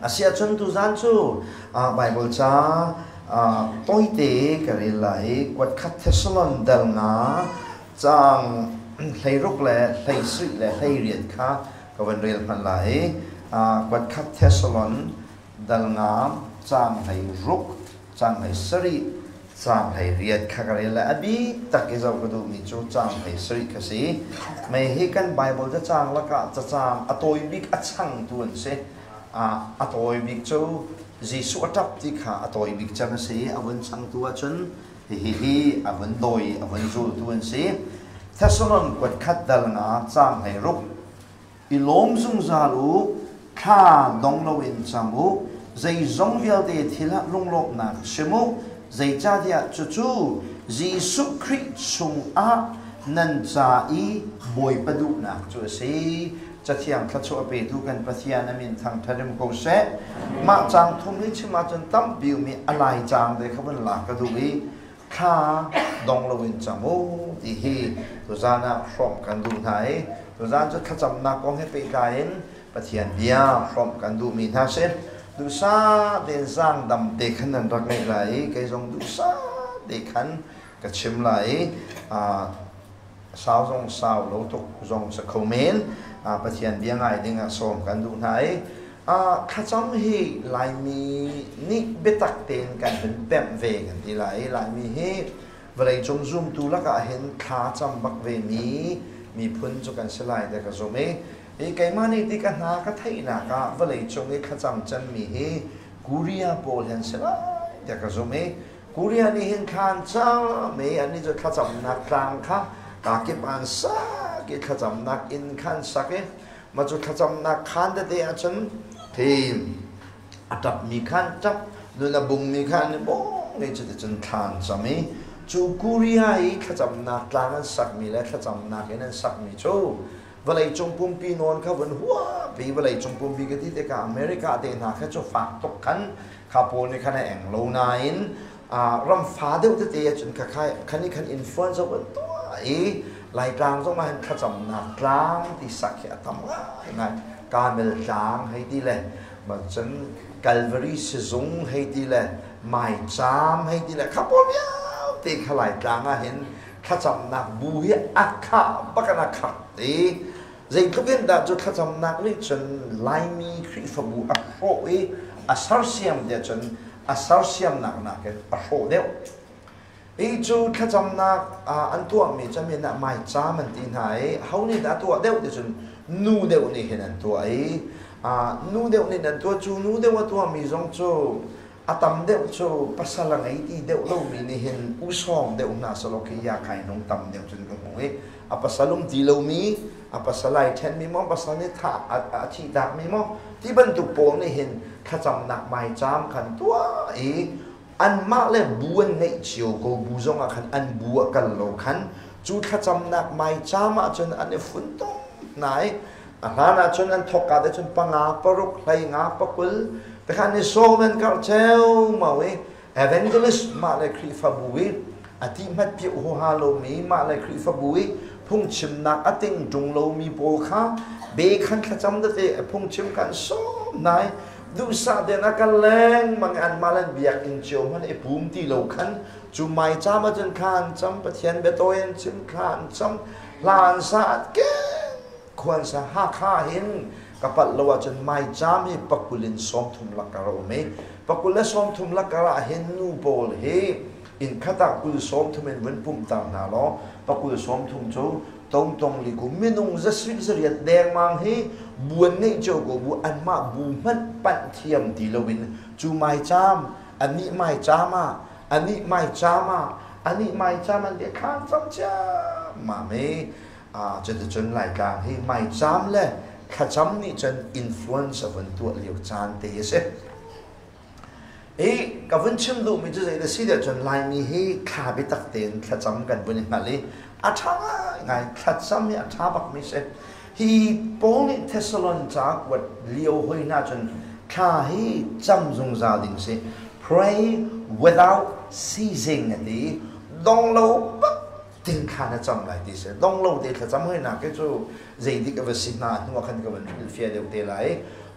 Asiahcun tuzan cu Baibal ca tawite ka rel lai i kuatkhat Thessalon dal nga caang 16 le 17 le 18 kha ka van rel hmanh lai i kuatkhat Thessalon dal nga caang 16 caang 17 caang 18 kha ka rel lai. A bik tak i zoh ka duhmi cu caang 17 kha si. Mei hi kan Baibal cacang lakah cacang a tawi bik a changtu an si. A tawi bik cu Jesuh a ṭap ti kha a tawi bik cem a si i a vun changtu ahcun hihi hi a vun dawi i a vun zultu an si. Thessalon kuat khat dal nga caang 16. I lawm zungzal u, thla dong loin cam u, zeizong vialte thil ah lunglawmhnak chim u, zeicahtiah cucu Jesuh Khrih chungah nan ca i Bawipa duhnak cu a si. Cathiang thluachuah petu kan Pathian a min thangṭhat um ko seh. Mah caang thum hi chim ahcun tampi um i a lai caang te kha vun lak ka duh i thla dong loin cam u ti hi tuzan ah hrawmh kan duh hna i tuzan cu thlacamnak kong he pehtlai in Pathian bia hrawmh kan duhmi hna si. Duhsah tein zaangdam te khan nan rak ngeih lai i kei zong duhsah te khan ka chim lai i sau zong sau lo tuk zong si kho men. Pathian bia ngai ding ah sawm kan duh hna i thlacam hi Laimi nih biatak tein kan hun pemh ve kan ti lai. Laimi hi vawleicung zumtu lakah hin thla cam bak ve mi miphun cu kan si lai ti ka zumh i hi keimah nih ti ka hna ka theihnak ah vawleicung i thlacam cemmi hi Korea pawl hi an si lai tiah ka zumh i Korea nih hin thla an cam i annih cu thlacamnak tlang kha kakip an sak i thlacamnak inn kha an sak i Mah cu thlacamnak khaan tete ahcun khi a ṭapmi kha an ṭap, nun a bungmi kha an i bawng i cuticun thla an cam i cu Korea i thlacamnak tlang an sakmi le thlacamnak in an sakmi cu vawleicung pumpi nawn kha vun huapi vawleicung pumpi ka ti tikah America te hna kha cu fak tuk khan kha pawl nih khan a eng lo nain ram fa deuh tete ahcun kha khan i khan influence a vun tuah i Laitlang zong ah hin thlacamnak tlang ti sak hi a tam ngaingai. Kamel tlang hei ti le cun Calvary sizung hei ti le maicaam hei ti le kha pawl vialte kha Laitlang ah hin thlacamnak bu hi a khah bak in a khat i zeitluk in dah cu thlacamnak nih cun Laimi Khrihfabu a hrawh i a sersiam tiah cun a sersiamnak nakin a hrawh deuh. Hi cu thlacamnak an tuahmi cu min ah maicaam an ti hna i ho nih dah a tuah deuh ti cun nu deuh nih hin an tuah i nu deuh nih an tuah. Cu nu deuh a tuahmi zong cu a tam deuh cu pasal a ngei ti deuh lomi nih hin usawng deuh hna selaw khi ya kai nung tam deuh cun ka hmuh i a pasal um ti lomi, a pasal ai ṭhenmi maw, pasal nih thah a thihtakmi maw ti bantuk pawl nih hin thlacamnak maicaam khan tuah i anmah le bu an ngeih cio ko bu zongah khan an bu a kal lo khan cu thlacamnak maicaam ahcun an i funtom hna i a hlan ahcun an thawkka te cun panga, paruk, 15, 20 te khan i sawm an karh ceumau i evangelist mah le Khrihfabu i a ti hmat piah huaha lomi, mah le Khrihfabu i phungchimnak a ting ṭung lomi pawl kha be khan thlacam tete phungchim khan sawm hna i duhsah tein a kal lengmang i anmah le an biakinn cio hmanh i pum ti lo khan cu maicaam ahcun thla an cam, Pathian biatawi an chim, thla an cam, hla an sa, keng khuan sa. Hakha hin ka palh lo ahcun maicaam hi 20 in 30 lakar a um i 20 le 30 lakar ah hin nu pawl hi inn khat ah 20 30 in vun pumhter hna law 20 30 cu tongtong li ku minung 78 dengmang hi buan ngeih cio ko bu anmah bu hmanh panh thiam ti loin cu maicaam anih maicaam ah anih maicaam ah anih maicaam an bia khan cam ciammam i cuticun Laitlang hi maicaam le thlacam nih cun influence a vun tuah lio caan te a si. I ka vun chim duhmi cu zei na si tiah cun Laimi hi thla biatak tein thlacam kan vun i hngalh i a ṭha ngaingai, thlacam hi a ṭha bakmi si. Hi Paul nih Thessalon ca a kuat lio hoi hna cun thla hi cam zungzal ding si. Pray without ceasing a ti. Dong lo bak tin thla na cam lai ti si. Dong lo te thlacam hoi nak hi cu zeidik a va si hna hnu ah khan ka van hrilhfiah deuh te lai.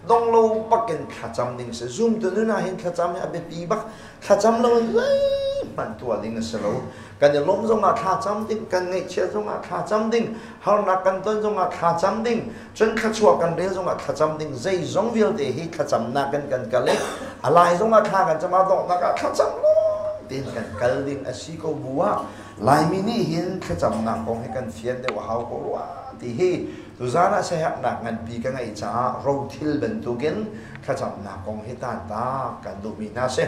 Dong lo bakin thlacam ding si. Zumtu nun ah hin thlacam hi a biapi bak. Thlacam lo in zeihmanh tuah ding a si lo. Kan i lawmh zongah thlacam ding, kan ngaihchiat zongah thlacam ding, harnak kan ton zongah thlacam ding, cun thluachuah kan rel zongah thlacam ding, zeizong vialte hi thlacamnak in kan kal i a lai zongah thla kan cam, a donghnak ah thlacam lawng tein kan kal ding a si ko bu ah Laimi nih hin thlacamnak kong hi kan fian deuh a hau ko rua ti hi tuzan ah siaherhnak nganpi ka ngeih caah rothil bantukin thlacamnak kong hi tantak kan duhmi hna si.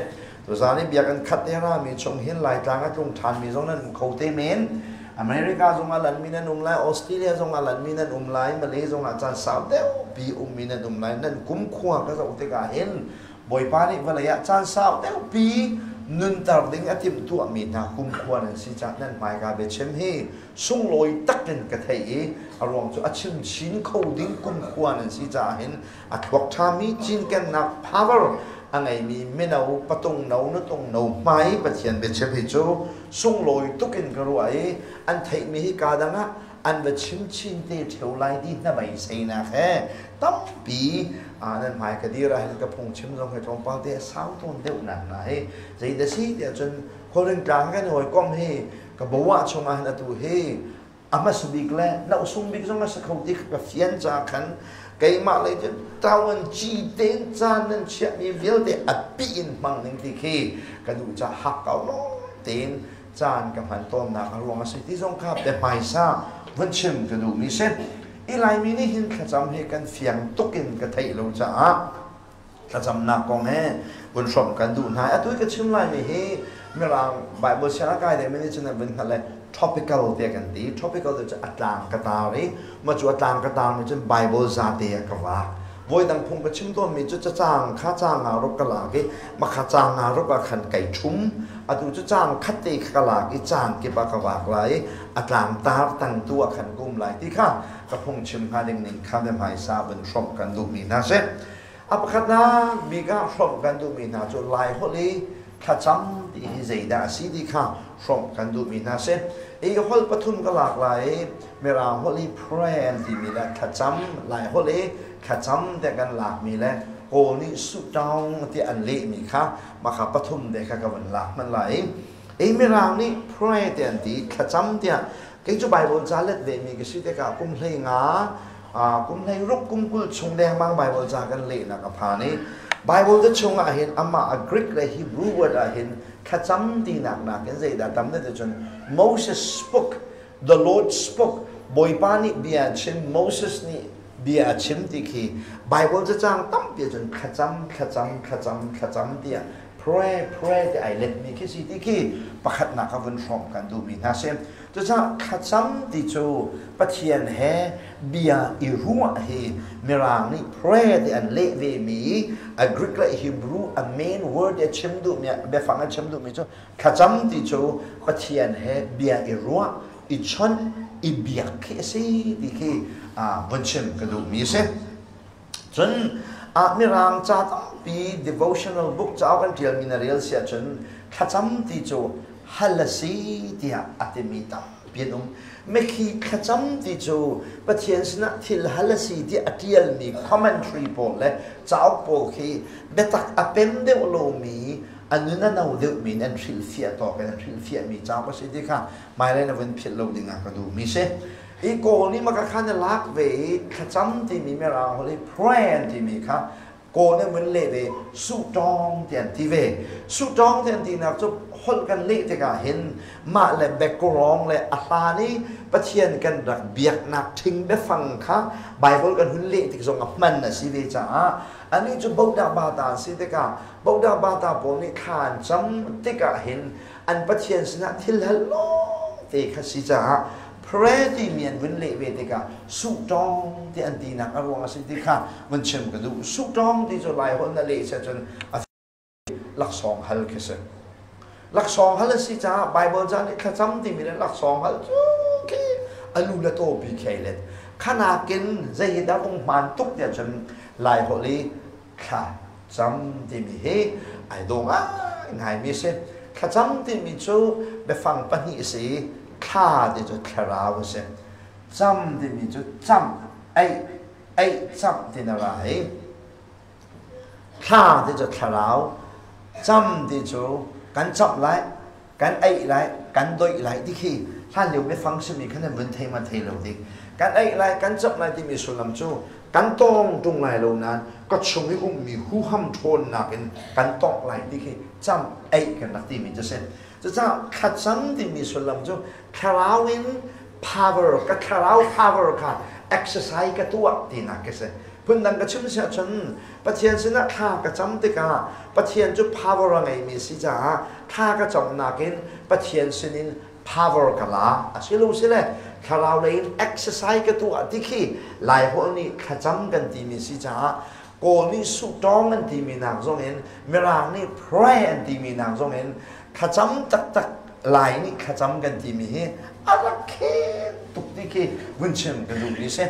Tuzan i biakinn khat te rami chung hin Laitlang a tlung ṭhanmi zong nan um kho te men. America zong ah lanmi nan um lai, Australia zong ah lanmi nan um lai, Malay zong ah caan sau deuhpi ummi nan um lai. Nan kumkhua ka zoh tikah hin Bawipa nih vawlei ah caan sau deuhpi nunter ding a timhtuahmi hna kumkhua nan si caah nan hmaika biachim hi sunglawi tak in ka theih i a ruang cu a chim chin kho ding kumkhua nan si caah hin a thluak ṭhami cinkennak power a ngeimi mino patung no nutung no hmai Pathian biachim hi cu sunglawi tuk in ka ruah i an theihmi hi kaa dang ah an va chim chin te ṭheo lai ti hnabeiseinak he tampi nan hmai ka dir ah hin ka phungchim zong hi tlawmpal te a sau tawn deuh nak hna hi zei da si tiah cun khualring tlang kan hawikom hi ka boah chungah hin atu hi a hmasa bik le nosung bik zong a si kho ti ka fian ca khan keimah lei cu tawan ci ten caan nan chiahmi vialte a pi in hmang ning ti khi ka duh ca hak kau nawn tein caan ka hman tawnnak a ruang a si ti zong kha biahmaisa vun chim ka duhmi si. I Laimi nih hin thlacam hi kan fiang tuk in ka theih lo caah thlacamnak kong he vun hrawmh kan duh hna. Atu i ka chim laimi hi Mirang Bible siang a kai deuhmi nih cun an vun hngalh le topical tiah kan ti. Topical cu a tlang ka tar i mah cu a tlang ka tar mi cun Bible zate ah ka vak. Voidang phung ka chim tawnmi cu cacang kha caang nga ruk ka lak i makha caang nga ruk ah khan kai ṭhum. Atu cu caang khat te kha ka lak i caang kip ah ka vak lai i a tlangtar tang tu ah khan ka um lai ti kha ka phungchim hnga ding ning kha biahmaisa vun hrawmh kan duhmi hna si. A pakhatnak bik ah hrawmh kan duhmi hna cu Lai holh i thlacam ti hi zeidah a si ti kha hrawmh kan duhmi hna si. I holh pathum ka lak lai i Mirang holh i pray an timi le thlacam, Lai holh i thlacam tiah kan lakmi le Kawl nih suhtaung tiah an lehmi kha mah kha pathum te kha ka vun lak hmanh lai. I Mirang nih pray tiah an ti, thlacam tiah kei cu Bible ca let vemi ka si tikah kum 15, kum 16, kum 20 chung dengmang Bible ca kan lehnak a phan i Bible te chung ah hin amah a Greek le Hebrew word ah hin thlacam tinak nakin zeidah tam deuh cun Moses spoke, the Lord spoke, Bawipa nih bia a chim, Moses nih bia a chim ti khi Bible cacang tampi ahcun thlacam, thlacam, thlacam, thlacam tiah pray, pray ti ai letmi khi si ti khi pakhatnak ah vun hrawm kan duhmi hna si. Cucaah thlacam ti cu Pathian he bia i ruah hi Mirang nih pray ti an leh vemi a Greek le Hebrew a main word a chim duhmi biafang a chim duhmi cu thlacam ti cu Pathian he bia i ruah, i chawnh, i biak khi a si ti khi vun chim ka duhmi a si. Cun Mirang ca tampi devotional book cauk an ṭialmi na rel si ahcun thlacam ti cu hal a si tiah a timi tampi an um. Mikhi thlacam ti cu Pathian sinah thil hal a si tiah a ṭialmi commentary pawl le cauk pawl khi biatak a pem deuh lomi a nun a no deuhmi in an hrilhfiah tawk in an hrilhfiahmi cauk a si ti kha hmailei na vun philh lo dingah ka duhmi si. I Kawl nih maka khan a lak ve i thlacam timi Mirang holh i pray an timi kha Kawl nih mun leh ve suhtawng ti an ti ve. Suhtawng ti an tinak cu holh kan leh tikah hin mah le background le a hlan i Pathian kan rak biaknak ṭhing biafang kha Bible kan hun leh tik zong ah hman a si ve caah anih cu bodah bata an si tikah bodah bata pawl nih thla an cam tikah hin an Pathian sinah thil hal lawng te kha si caah pray timi an vun leh ve tikah suhtawng ti an tinak a ruang a si ti kha vun chim ka duh. Suhtawng ti cu Lai holh na leh si ahcun a laksawng hal khi si. Laksawng hal a si caah Bible ca nih thlacam timi le laksawng hal cu khi a lu le tawpi khi ai let. Khanakin zei hi dah vung hmaan tuk tiah cun Lai holh i thla cam timi hi ai dawh ngaingaimi a si. Thlacam timi cu biafang pahnih a si i thla ti cu thlarau a si. Cam timi cu camh, eih, eih camh ti na ra i. Thla ti cu thlarau, cam ti cu kan camh lai, kan eih lai, kan doih lai ti khi hlan lio biafang simi kha nan vun thei ma thei lo dik. Kan eih lai, kan camh lai timi sullam cu kan tawng ṭung lai lo nain ka chung i ummi huham ṭhawnnak in kan tawngh lai ti khi camh eih kan rak timi cu si. Cucaah thlacam timi sullam cu thlarau in power, ka thlarau power kha exercise ka tuah tinak khi si. Phundang ka chim si ahcun Pathian sinah thla ka cam tikah Pathian cu power a ngeimi si caah thla ka camnak in Pathian sinin power ka la a si lo si le thlarau lei in exercise ka tuah ti khi Laiholh nih thlacam kan timi si caah Kawl nih suhtawng an timi nak zong in Mirang nih pray an timi nak zong in thlacam taktak Lai nih thlacam kan timi hi a rak khen tuk ti khi vun chim ka duh mi si.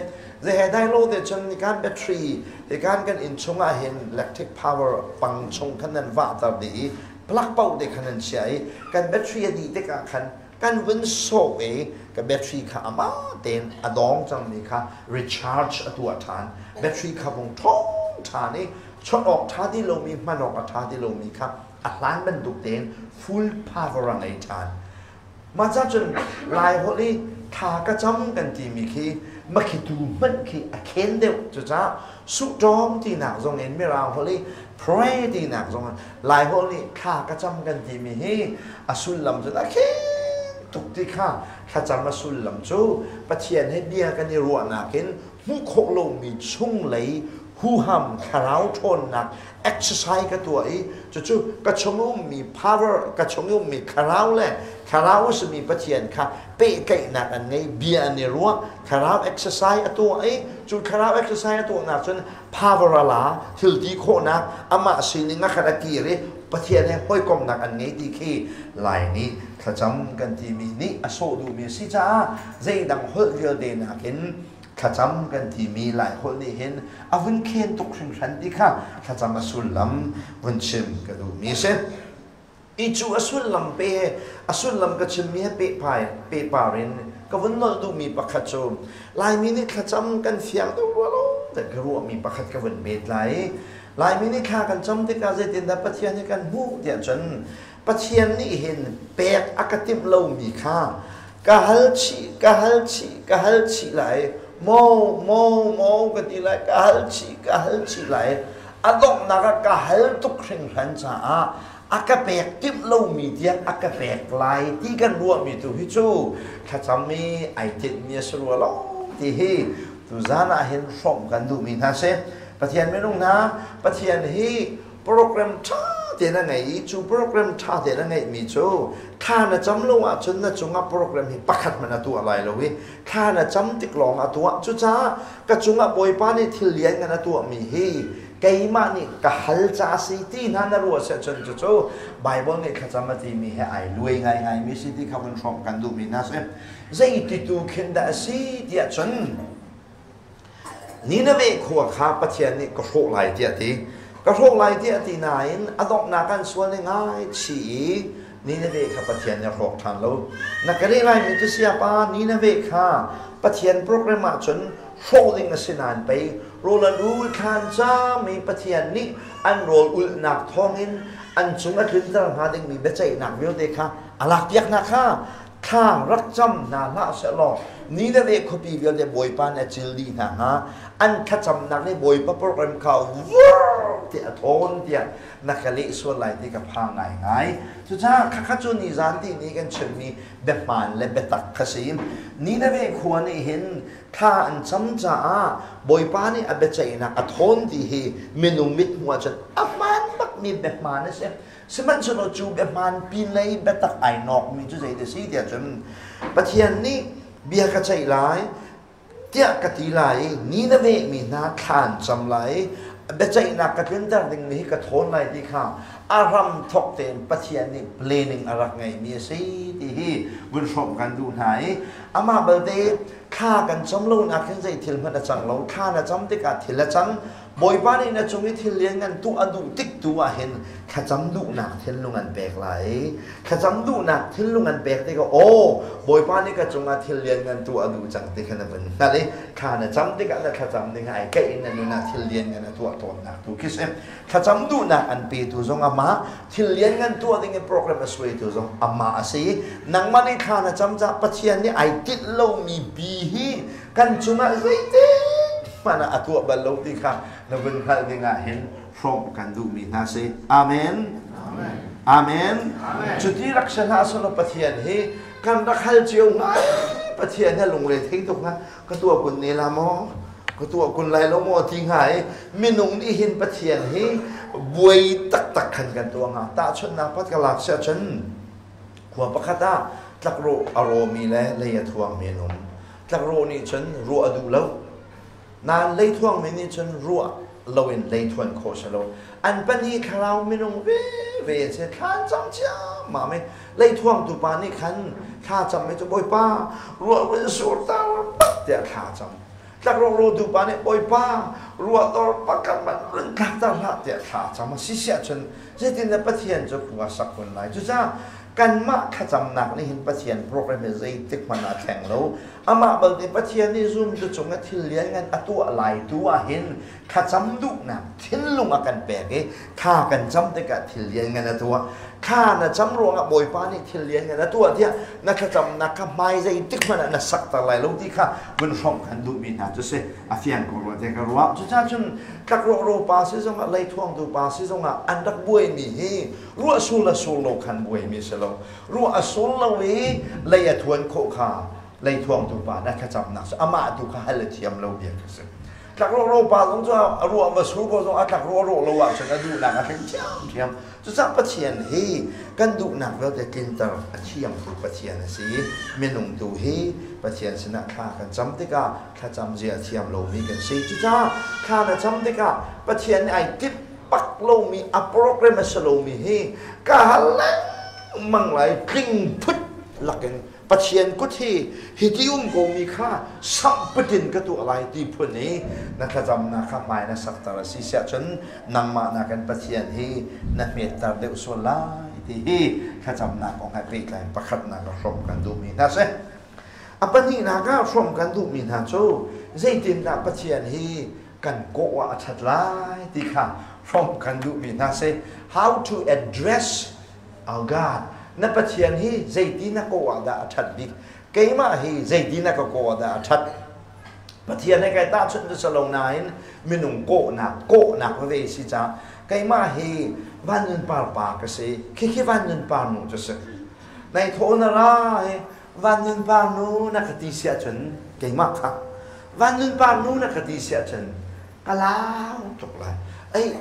Zehe dai lo te cun nikan battery hikan kan inn chung ah hin electric power pang chung khan nan vahter dih i plug paoh te khan nan chia i kan battery a dih tikah khan kan vun sawh i ka battery kha amah tein a dawng cangmi kha recharge a tuah ṭhan. Battery kha vung ṭhawng ṭhan i chawnh awk ṭha ti lomi hman awk a ṭha ti lomi kha a hlan bantuk tein full power a ngei ṭhan. Mah ca cun Laiholh i thla ka cam kan timi khi makhitu hmanh khi a khen deuh. Cucaah suhtawng tinak zong in Mirang holh i pray tinak zong in Laiholh nih thla ka cam kan timi hi a sullam cu a khen tuk ti kha thlacam a sullam cu Pathian he bia kan i ruahnak in hmuh khawh lomi chunglei huham thlarau ṭhawnnak exercise ka tuah i cucu ka chung ummi power, ka chung ummi thlarau le thlarau a simi Pathian kha pehtlaihnak an ngei, bia an i ruah, thlarau exercise a tuah i cu thlarau exercise a tuahnak cun power a la, thil ti khawhnak, amah sining a khat a kir i Pathian he hawikomhnak an ngei ti khi Lai nih thlacam kan timi nih a sawh duhmi a si caah zeidang holh vialte nakin thlacam kan timi Laiholh nih hin a vun khen tuk hringhran ti kha thlacam a sullam vun chim ka duhmi a si. I cu a sullam pe he a sullam ka chimmi he pehpai pehpar in ka vun nolh duhmi pakhat cu Laimi nih thlacam kan fiang deuh rua lo ti ka ruahmi pakhat ka vun bet lai. Laimi nih thla kan cam tikah zeitindah Pathian hi kan hmuh tiah cun Pathian nih hin pek a ka timh lomi kha ka hal chih, ka hal chih, ka hal chih lai, maw maw maw ka ti lai, ka hal chih, ka hal chih lai. A donghnak ah ka hal tuk hringhran caah a ka pek timh lomi tiang a ka pek lai ti kan ruahmi tu hi cu thlacam i ai tinhmi a si rua lo ti hi tuzan ah hin hrawmh kan duhmi hna si. Pathian minung hna, Pathian hi program ṭha tein a ngei i cu program ṭha tein a ngeihmi cu thla na cam lo ahcun na cungah program hi pakhat hmanh a tuah lai lo i thla na cam tik lawng a tuah. Cucaah ka cungah Bawipa nih thil lianngan a tuahmi hi keimah nih ka hal ca a si ti hna na ruah si ahcun cucu Baibal nih thlacam a timi he ai luai ngaingaimi si ti kha vun hrawmh kan duhmi hna si. Zeiti tu khin dah a si tiah cun Nineveh khua kha Pathian nih ka hrawh lai tiah a ti. Ka hrawh lai tiah a ti nain a donghnak an sual i ngaichih i Nineveh kha Pathian nih a hrawk ṭhan lo. Na ka leh laimi cu siapa Nineveh kha Pathian program ahcun hrawh ding a si nain pei rawl an ul thlan cami Pathian nih an rawl ulhnak thawngin an cung a tlunter hnga dingmi biaceihnak vialte kha a lakpiak hna kha thla rak cam hna hlah sehlaw Nineveh khuapi vialte Bawipa nih a cil dih hna hnga. An thlacamnak nih Bawipa program kha vur tiah a thawn tiah na ka leh sual lai ti ka phang ngaingai. Cucaah khakha cu nizan ti ni kan chimmi biahmaan le biatak kha si. Nineveh khua nih hin thla an cam caah Bawipa nih a biaceihnak a thawn ti hi minung mithmuh ahcun a hmaan bakmi biahmaan a si. Sihmanhsehlaw cu biahmaan pinlei biatak ai nawkmi cu zei a si tiah cun Pathian nih bia ka ceih lai tiah ka ti lai i ni na vehmi hna thla an cam lai i biaceihnak ka tlunter dingmi hi ka thawn lai ti kha a hram thawk tein Pathian nih planning a rak ngeihmi a si ti hi vun hrawmh kan duh hna i amah balte thla kan cam lo nak hin zei thil hmanh a cang lo. Thla na cam tikah thil a cang. Bawipa nih na cung i thil lianngan tuah a duh tik tu ah hin thlacam duhnak thinlung an pek lai. Thlacam duhnak thinlung an pek tikah aw Bawipa nih ka cungah thil lianngan tuah a duh cang ti kha na vun hngalh i thla na cam tikah na thlacam ding ai keih in na nun ah thil lianngan a tuah tawnnak tu khi si. Thlacam duhnak an petu zong amah, thil lianngan tuah ding in program a suaitu zong amah a si. Nangmah nih thla na cam caah Pathian nih ai tinh lomi bi hi kan cungah zeitin hmanh ah a tuah bal lo ti kha na vun hngalh ding ah hin hrawmh kan duhmi hna si. Amen. Amen. Cuti rak si hlah selaw Pathian hi kan rak hal cio ngai. Pathian hi lungre thei tuk hnga. Ka tuah kun ne la maw? Ka tuah kun lai lo maw ti hnga i minung nih hin Pathian hi buai taktak khan kan tuah hnga. Tahchunhnak pat ka lak siah cun khua pakhat ah tlakrawh a rawmi le lei a thuangmi an um. Tlakrawh nih cun ruah a duh lo. Nain leithuangmi nih cun ruah loin leithuan khawh si lo. An pahnih thlarau minung veve an si. Thla an cam ciammam i leithuangtu pa nih khan thla cam i cu Bawipa ruah run sur tar bak tiah thla cam. Tlakrawk rawtu pa nih Bawipa ruah tor pakhat hmanh run tlak ter hlah tiah thla cam. A si siah cun zeitindah Pathian cu khua sak kun lai? Cucaah kanmah thlacamnak nih hin Pathian program hi zeitik hmanh ah thleng lo. Amah balte Pathian nih zumtu cung i thil lianngan a tuah lai tu ah hin thlacam duhnak thinlung a kan pek i thla kan cam tikah thil lianngan a tuah. Thla na cam ruangah Bawipa nih thil lianngan a tuah tiah na thlacamnak kha hmai zeitik hmanh ah na sakter lai lo ti kha vun hrawmh kan duhmi hna cu si. A fiang ko rua te ka ruah. Cucaah cun tlakrawh pa si zongah leithuangtu pa si zongah an rak buaimi hi ruah sul a sul lo khan buaimi si lo. Ruah a sul lo i lei a thuan khawh kha leithuangtu pa na thlacamnak cu amah tu kha hal a thiam lo bia kha si. Tlakrawh pa zong cu a ruah va sur ko zong a tlakrawh a rawh lo ahcun a duhnak a tling ṭhiamṭhiam. Cucaah Pathian hi kan duhnak vialte tlinter a thiamtu Pathian a si i minung tu hi Pathian sinah thla kan cam tikah thlacam zia a thiam lomi kan si. Cucaah thla na cam tikah Pathian nih ai timh bak lomi a program a si lomi hi ka hal lengmang lai tling phut lakin Pathian kut hi hiti um komi kha samh putin ka tuah lai ti phun i na thlacamnak kha hmai na sakter a si siah cun nangmah nakin Pathian hi na hmetter deuh sual lai ti hi thlacamnak kong he pehtlai pakhatnak ah hrawmh kan duhmi hna si. A pahnihnak ah hrawmh kan duhmi hna cu zeitindah Pathian hi kan kawh ah a ṭhat lai ti kha hrawmh kan duhmi hna si. How to address our God. Na Pathian hi zeiti na kawh ah dah a ṭhat bik? Keimah hi zeiti na ka kawh ah dah a ṭhat? Pathian he kai tahchunh cu si lo nain minung kawhnak kawhnak veve si caah keimah hi Van Nun Par pa ka si. Khikhi Van Nun Par nu cu si. Nai thaw na ra hi Van Nun Par nu na ka ti si ahcun keimah kha Van Nun Par nu na ka ti si ahcun ka lau tuk lai. Ei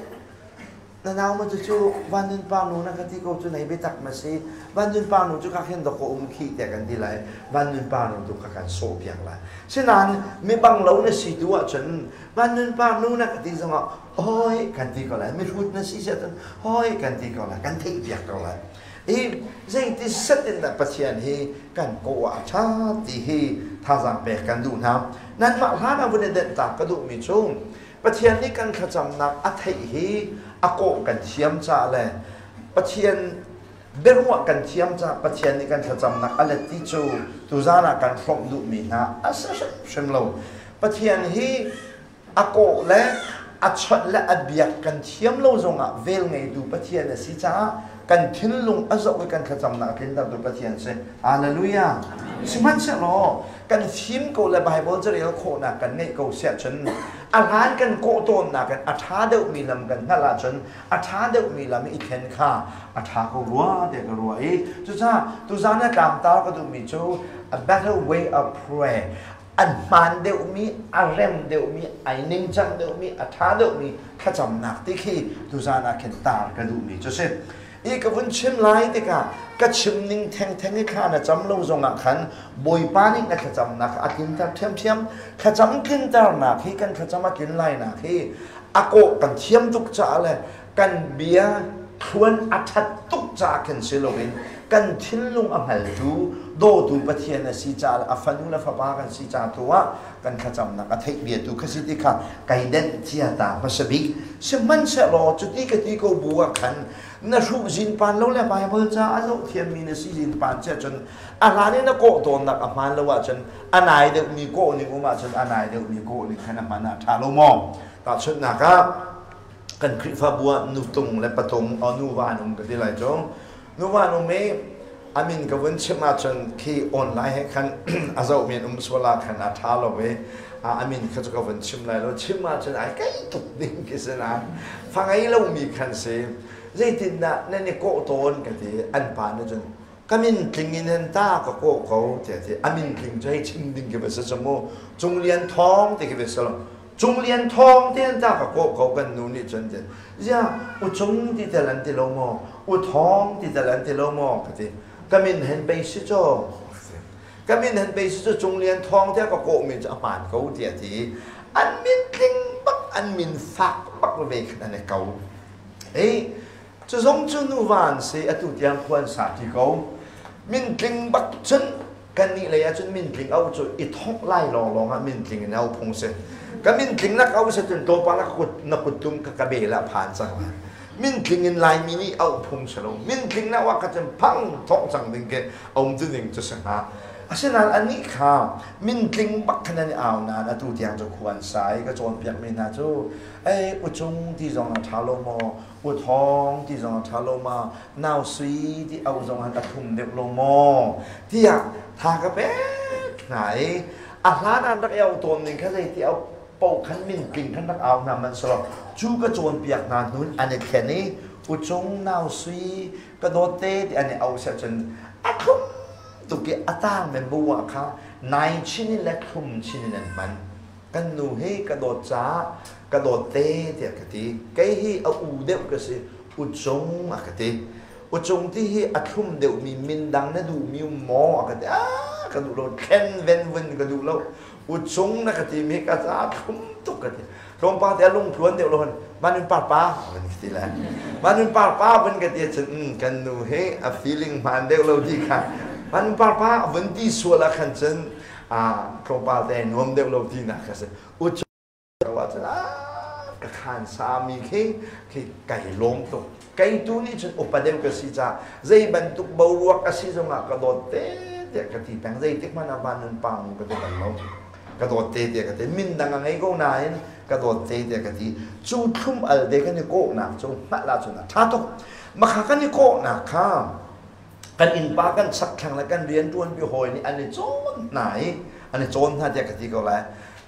na nau ma cu Van Nun Par nu na ka ti ko cu nei biatak ma si Van Nun Par nu cu ka khin dok um khi te kan ti lai Van Nun Par nu tu ka kan sawh piak lai sinain mi bang lo na si tu ahcun Van Nun Par nu na ka ti zongah hoi kan ti ko lai mihrut na si cun hoi kan ti ko lai kan theih piak ko lai i zeiti set in dah Pathian hi kan ko ah ṭha ti hi thazaang pek kan duh hna nanmah hlan ah vun i denh ta ka duhmi cu Pathian nih kan thlacamnak a theih hi a kawh kan thiam caah le Pathian biaruah kan thiam caah Pathian nih kan thlacamnak a let ti cu tuzaan ah kan hrawmh duhmi hna a si hrimhrim lo. Pathian hi a kawh le a chawnh le a biak kan thiam lo zongah vel ngeitu Pathian a si caah kan thinlung a zoh i kan thlacamnak a tlintertu Pathian si. Hallelujah. Sihmanhsehlaw kan fim ko le Bible carel khawhnak kan ngeih ko siah cun a hlan kan kawh tawnnak in a ṭha deuhmi lam kan hngalh ahcun a ṭha deuhmi lam i thlen kha a ṭha ko rua tiah ka ruah i cucaah tuzaan a tlangtar ka duhmi cu a better way of prayer an hmaan deuhmi a rem deuhmi ai ningcang deuhmi a ṭha deuhmi thlacamnak ti khi tuzaan ah khin tar ka duhmi cu si. I ka vun chim lai tikah ka chim ning thengtheng i thla na cam lo zongah khan Bawipa nih na thlacamnak a tlinter ṭhiamṭhiam. Thlacam tlinternak hi kan thlacam a tlin lainak hi a kawh kan thiam tuk caah le kan bia thluan a ṭhat tuk caah khin si loin kan thinlung a hngaltu dawtu Pathian a si caah le a fanu le fapa kan si ca tu ah kan thlacamnak a theih bia tu kha si ti kha kai denh cia ta hmasa bik. Sihmanhsehlaw cuti ka ti ko bu ah khan na hruh zinpan lo le Bible ca a zoh thiammi na si zinpan cia cun a hlan in na kawh tawnnak a hmaan lo ahcun a nai deuhmi kawh ning um ahcun a nai deuhmi kawh ning khan a hman ah ṭha lo maw? Tahchunhnak ah, kan Khrihfabu ah nutung le patung o nuva an um ka ti lai cu. Nuva an um i a min ka vun chim ahcun khi online he khan a zohmi an um sual ah khan a ṭha lo i a min kha cu ka vun chim lai lo. Chim ahcun ai kai tuk ding khi si nain fa ngei lomi khan si. Zeitindah nan i kawh tawn ka ti. An pa nih cun ka min tling in hen ta ka kawh ko tiah ti. A min tling cu hei chim ding khi va si cu mu. Cung Lian Thawng ti khi va si lo. Cung Lian Thawng ti an ta ka kawh ko kan nu nih cun ti. Ziah u Cung ti tel an ti lo maw? U Thawng ti tel an ti lo maw? Ka ti. Ka min hen pei si caw. Ka min hen pei si cu Cung Lian Thawng tiah ka kawhmi cu a hmaan ko tiah ti. An min tling bak, an min fak bak ve khan an i ko. Ei, cu zong cu nuva an si, atu tiang khua an sa ti ko. Min tling bak cun kannih lei ahcun mintling au cu i thongh lai lawnglawng ah mintling in au phung si. Ka mintling nak au si cun tlawmpal na kut na kuttum ka ka bel ah phan cang lai. Mintling in Laimi nih auh phung si lo. Mintling na wa ka cun phang thongh cang ding ke um tu ding cu si hnga. Asinain anih kha mintling bak khan an i au nain atu tiang cu khua an sa i ka cawnpiakmi hna cu ei ucung ti zong a ṭha lo maw, u thawng ti zong a ṭha lo ma, nau sui ti au zong han a thlum deuh lo maw tiah tha ka pek hna i a hlan an rak i au tawn ning kha zei ti au paoh khan min tling khan rak au hna man selaw cu ka cawnpiak hna hnun an i thlen i ucung nau sui ka dawt te ti an i au seh cun a thlum tuk i a tang men bu ah kha nai chin in le thlum chin in an hman. Kan nu hi ka dawt caah ka dawt te tiah ka ti. Kei hi a u deuh ka si, Ucung a ka ti. Ucung ti hi a thlum deuhmi min dang na duhmi um maw a ka ti. Ah, ka duh lo, thlen ven vun ka duh lo. Ucung na ka timi ka caah thlum tuk ka ti. Tlawmpal te a lungtluan deuh lo hin Vanun parpa van ka ti le. Vanun parpa vun ka ti ahcun kan nu hi a feeling hmaan deuh lo ti kha. Vanun parpa vun ti sual ah khan cun tlawmpal te nuam deuh lo tinak kha si. Ucu ah cun ka khan sami khi khi kai lawm tuk. Kei tu nih cun upa deuh ka si caah zei bantuk boruak a si zongah ka dawt te tiah ka ti peng. Zeitik hmanh ah van nun pang ka ti bal lo. Ka dawt te tiah ka ti. Min dang a ngei ko nain ka dawt te tiah ka ti. Cu thlum al te kan i kawhnak cu hngalh ahcun a ṭha tuk. Makha kan i kawhnak kha kan innpa kan chakthlang le kan rianṭuanpi hawi nih an i cawn hna i an i cawn hna tiah ka ti ko lai.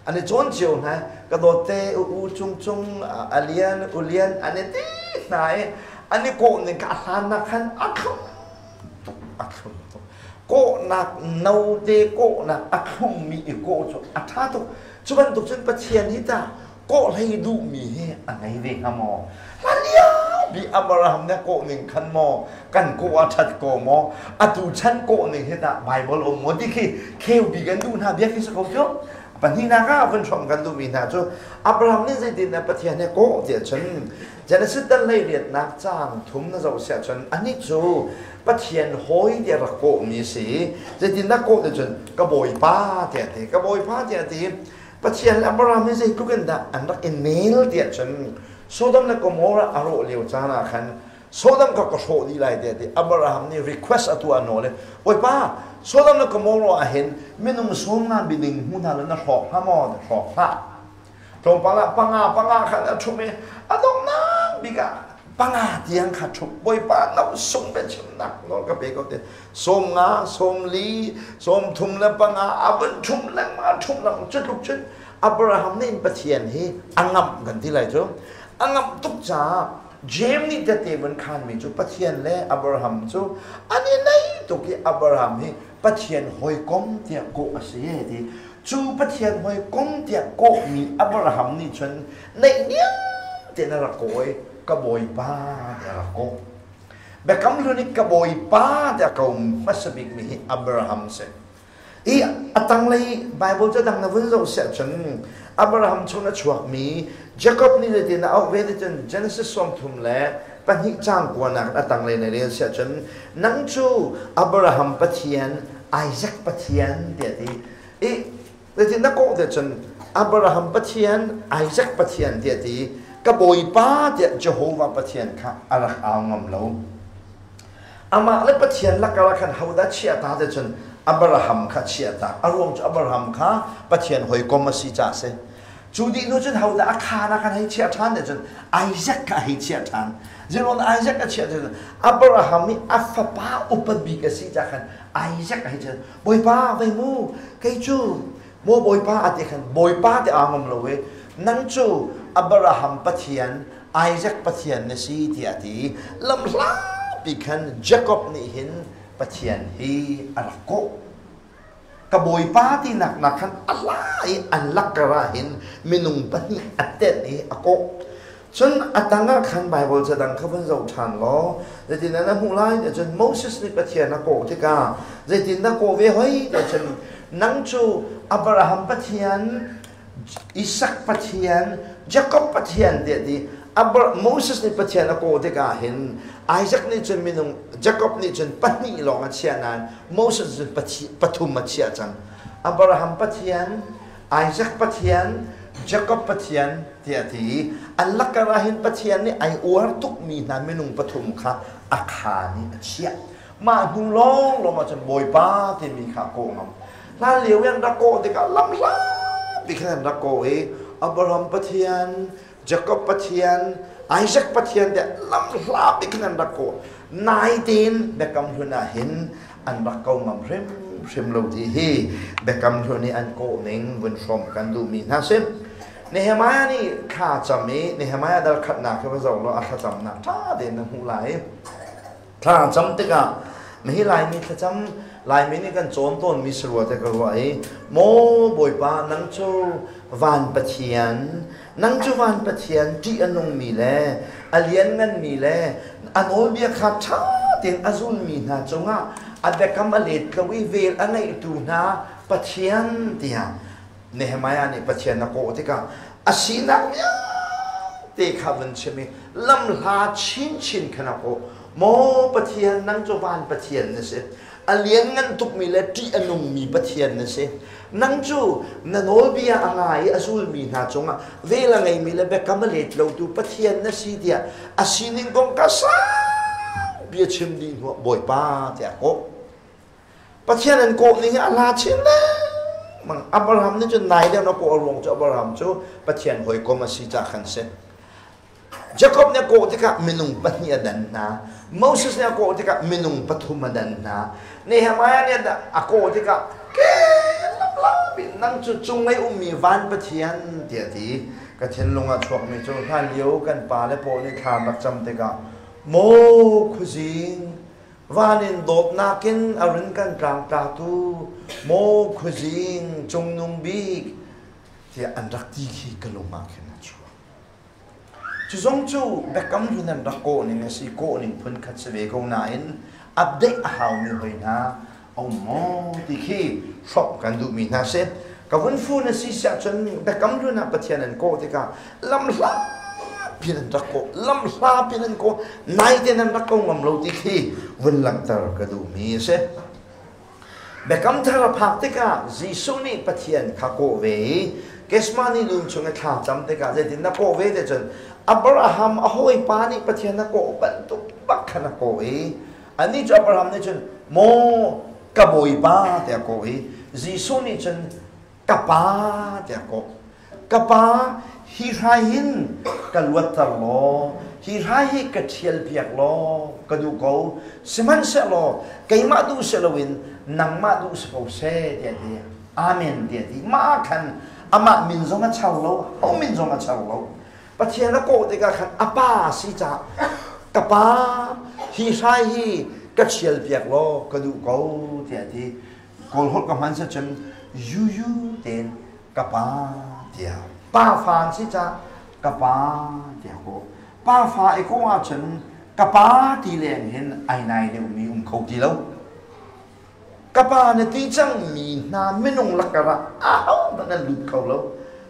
An i cawn cio hna. Ka dawt te u u cung cung a lian u lian an i ti hna i an i kawh ning kha a hlannak khan a thlum tuk, a thlum tuk. Kawhnak note kawhnak a thlummi i kawh cu a ṭha tuk. Cu bantuk cun Pathian hi tah kawh hlei duhmi hi a ngei ve hnga maw? Hlan lio bi Abraham nih kawh ning khan maw kan kawh a ṭhat ko maw? Atu chan kawh ning hi tah Bible um maw ti khi kheu bi kan duh hna bia khi si ko cu. Pahnihnak ah vun hrawm kan duhmi hna cu Abraham nih zeitindah Pathian he kawh tiah cun Genesis dal 18nak caang thum na zoh siah cun anih cu Pathian hawi tiah rak kawhmi a si. Zeitindah kawh ti cun ka bawipa tiah a ti. Ka bawipa tiah a ti. Pathian le Abraham hi zeitluk in dah an rak i nel tiah cun Sodom le Gomorrah a rawh lio caan ah khan Sodom ka ka hrawh dih lai tiah ti Abraham nih request a tuah nawl i Bawipa, Sodom le Gomorrah ah hin minung 50 biading hmu hna law na hrawk hnga maw? Hrawk hlah. Tlawmpal ah panga panga khan a ṭhumh i a donghnak bik ah panga tiang kha ṭhumh. Bawipa no sung biachimnak nawl ka pe ko ti. 50, 40, 35 a vun ṭhumh lengmang, a ṭhumh lengmang. Cu tluk cun Abraham nih Pathian hi a ngamh kan ti lai cu. A ngamh tuk caah James nih tehte vun khanmi cu Pathian le Abraham cu an i nei tuk i Abraham hi Pathian hawikom tiah kawh a si ti. Cu Pathian hawikom tiah kawhmi Abraham nih cun naihniam tein a rak kawh i ka bawipa tiah a rak kawh. Biakam Hlun i ka bawipa tiah ko hmasa bikmi hi Abraham si. I a tanglei Bible cu dang na vun zoh siah cun Abraham chung a chuakmi Jacob nih zeitin a auh ve ti cun Genesis 32 caang kuanak a tanglei na rel siah cun nang cu Abraham Pathian, Isaac Pathian tiah ti. I zeitin na kawh tiah cun Abraham Pathian, Isaac Pathian tiah ti. Ka Bawipa tiah Jehovah Pathian kha a rak au ngam lo. Amah le Pathian lakah khan hodah chiah ta te cun Abraham kha chiah ta. A ruang cu Abraham kha Pathian hawikom a si caah a si. Cu dih hnu cun hodah a khaan ah khan hei chiah ṭhan te cun Isaac kha hei chiah ṭhan. Zeiruang Isaac a chiah cun Abraham i a fapa upa bik a si caah khan Isaac a hei chiah. Bawipa vei mu kei cu maw Bawipa a ti khan Bawipa ti aa ngam lo i nang cu Abraham Pathian Isaac Pathian na si tiah a ti. Lamhlapi khan Jacob nih hin Pathian hi a rak kawh. Ka bawipa tinak nak khan a hla i an lakkar ah hin minung pahnih a tenh i a kawh. Cun a tang ah khan Baibal ca dang kha vun zoh ṭhan law zeitin na hmuh lai tiah cun Moses nih Pathian a kawh tikah zeitin na kawh ve hoi tiah cun nang cu Abraham Pathian Isak Pathian, Jakob Pathian tiah ti. Moses nih Pathian a kawh tikah hin Isaac nih cun minung Jakob nih cun pahnih lawng a chiah nain Moses cun pathum a chiah cang. Abraham Pathian, Isaac Pathian, Jakob Pathian tiah a ti i an lakar ah hin Pathian nih ai uar tukmi hna minung pathum kha a khaan i a chiah. Mah hnu lawnglawng ah cun Bawipa timi kha a kawh ngam. Hlan lio i an rak kawh tikah lamhlapi khan an rak kawh i Abraham Pathian, Jakob Pathian, Isaac Pathian tiah lamhlapi khan an rak kawh. Nai tein Biakam Hlun ah hin an rak ko ngam hrimhrim lo ti hi Biakam Hlun i an kawh ning vun hrawm kan duhmi hna si. Nehemiah nih thla cam i Nehemiah dal khatnak khi va zoh law a thlacamnak ṭha tein na hmuh lai. Thla cam tikah mihi Laimi thlacam Laimi nih kan cawn tawnmi sarua te ka ruah i maw Bawipa nang cu van Pathian nang cu van Pathian ṭih a nungmi le a liannganmi le a nawlbia kha ṭha tein a zulmi hna cungah a biakam a let lo i vel a ngeihtu hna Pathian tiah Nehemiah nih Pathian a kawh tikah a sinak vialte kha vun chim i lamhla chinchin khan a kawh. Maw Pathian, nang cu van Pathian na si. A lianngan tukmi le ṭih a nungmi Pathian na si. Nang cu na nawlbia a ngai i a zulmi hna cungah vel a ngeimi le biakam a let lotu Pathian na si tiah a sining kong ka sang bia chim dih hnuah Bawipa tiah a kawh. Pathian an kawh ning a hla chin lengmang. Abraham nih cun nai deuh na kawh a ruang cu Abraham cu Pathian hawikom a si ca khan si. Jacob nih a kawh tikah minung pahnih a dan hna. Moses nih a kawh tikah minung pathum a dan hna. Nehemiah nih a kawh tikah ke lamlam nang cu cunglei ummi van Pathian tiah ti. Ka thinlung ah chuakmi cu hlan lio kan pa le pawl nih thla rak cam tikah maw khuazing Van in dawtnak in a run kan tlangtlatu maw khuazing cungnung bik tiah an rak ti khi ka lung ah khin a chuak. Cu zong cu biakam hlun an rak kawh ning a si, kawh ning phun khat si ve ko nain update a haumi hoi hna a um maw ti khi hrawmh kan duhmi hna si. Ka vun fun a si siah cun biakam hlun ah Pathian an kawh tikah lamhla pin an rak kawh lamhla pin an kawh naite nan rak ko ngam lo ti khi vun langhter ka duhmi a si. Biakam thar a phak tikah Jesuh nih Pathian kha kawh ve i Gethsemane dum chung i thla cam tikah zeitin na kawh ve te cun Abraham a hawipa nih Pathian a kawh bantuk bak khan a kawh i anih cu Abraham nih cun maw ka bawipa tiah a kawh i Jesuh nih cun ka pa tiah a kawh. Ka pa, hi hrai hin ka luatter law, hi hrai hi ka ṭhialpiak law ka duh ko. Sihmanhsehlaw keimah duh si loin nangmah duh si ko seh, tiah a ti. Amen tiah a ti. Mah ah khan amah min zong a char lo, ho min zong a char lo. Pathian a kawh tikah khan a pa a si caah ka pa, hi hrai hi ka ṭhialpiak law ka duh ko, tiah a ti. Kawl holh ka hman si cun yuyu tein ka pa tiah pa fa an si cah ka pa tiah ko pa fa i ko ahcun ka pa ti leng hin ai nai deuhmi um kho ti lo. Ka pa na ti cangmi hna minung lakar ah ahohmanh an lut kho lo.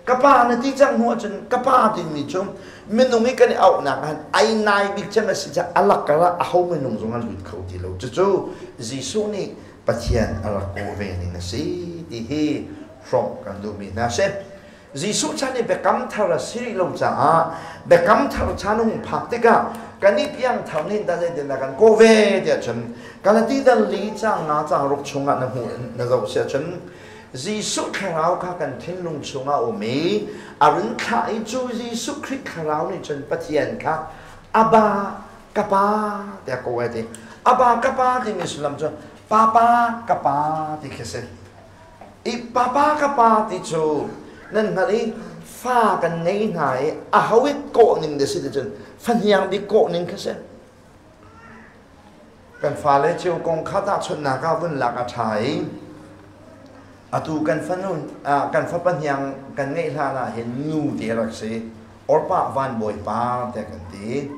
Ka pa na ti cang hnu ahcun ka pa timi cu minung i kan i auhnak ah ai nai bik cem a si caah a lakar ah aho minung zong an lut kho ti lo. Cucu Jesuh nih Pathian a rak kawh ve ning a si ti hi hrawmh kan duhmi hna a si. Jesuh chan i biakam thar a si rih lo caah biakam thar chan hung phak tikah kan i piangthar nih dah zeitindah kan kawh ve tiah cun Galati dal li caang nga caang ruk chungah na hmuh na zoh si ahcun Jesuh thlarau kha kan thinlung chungah a um i a run thlah i cu Jesuh Khrih thlarau nih cun Pathian kha Abba ka pa tiah kawh ai ti. Abba ka pa timi sullam cu Papa ka pa ti khi si. I papa ka pa ti cu nan hngalh i fa kan ngei hna i a ho i kawh ning de si ti cun fahniang bik kawh ning khi si. Kan fale cio kong kha tahchunhnak ah vun lak a ṭha i atu kan fanu kan fapa hniang kan ngeih hlan ah hin nu te rak si Orpah Van Bawi Par tiah kan ti.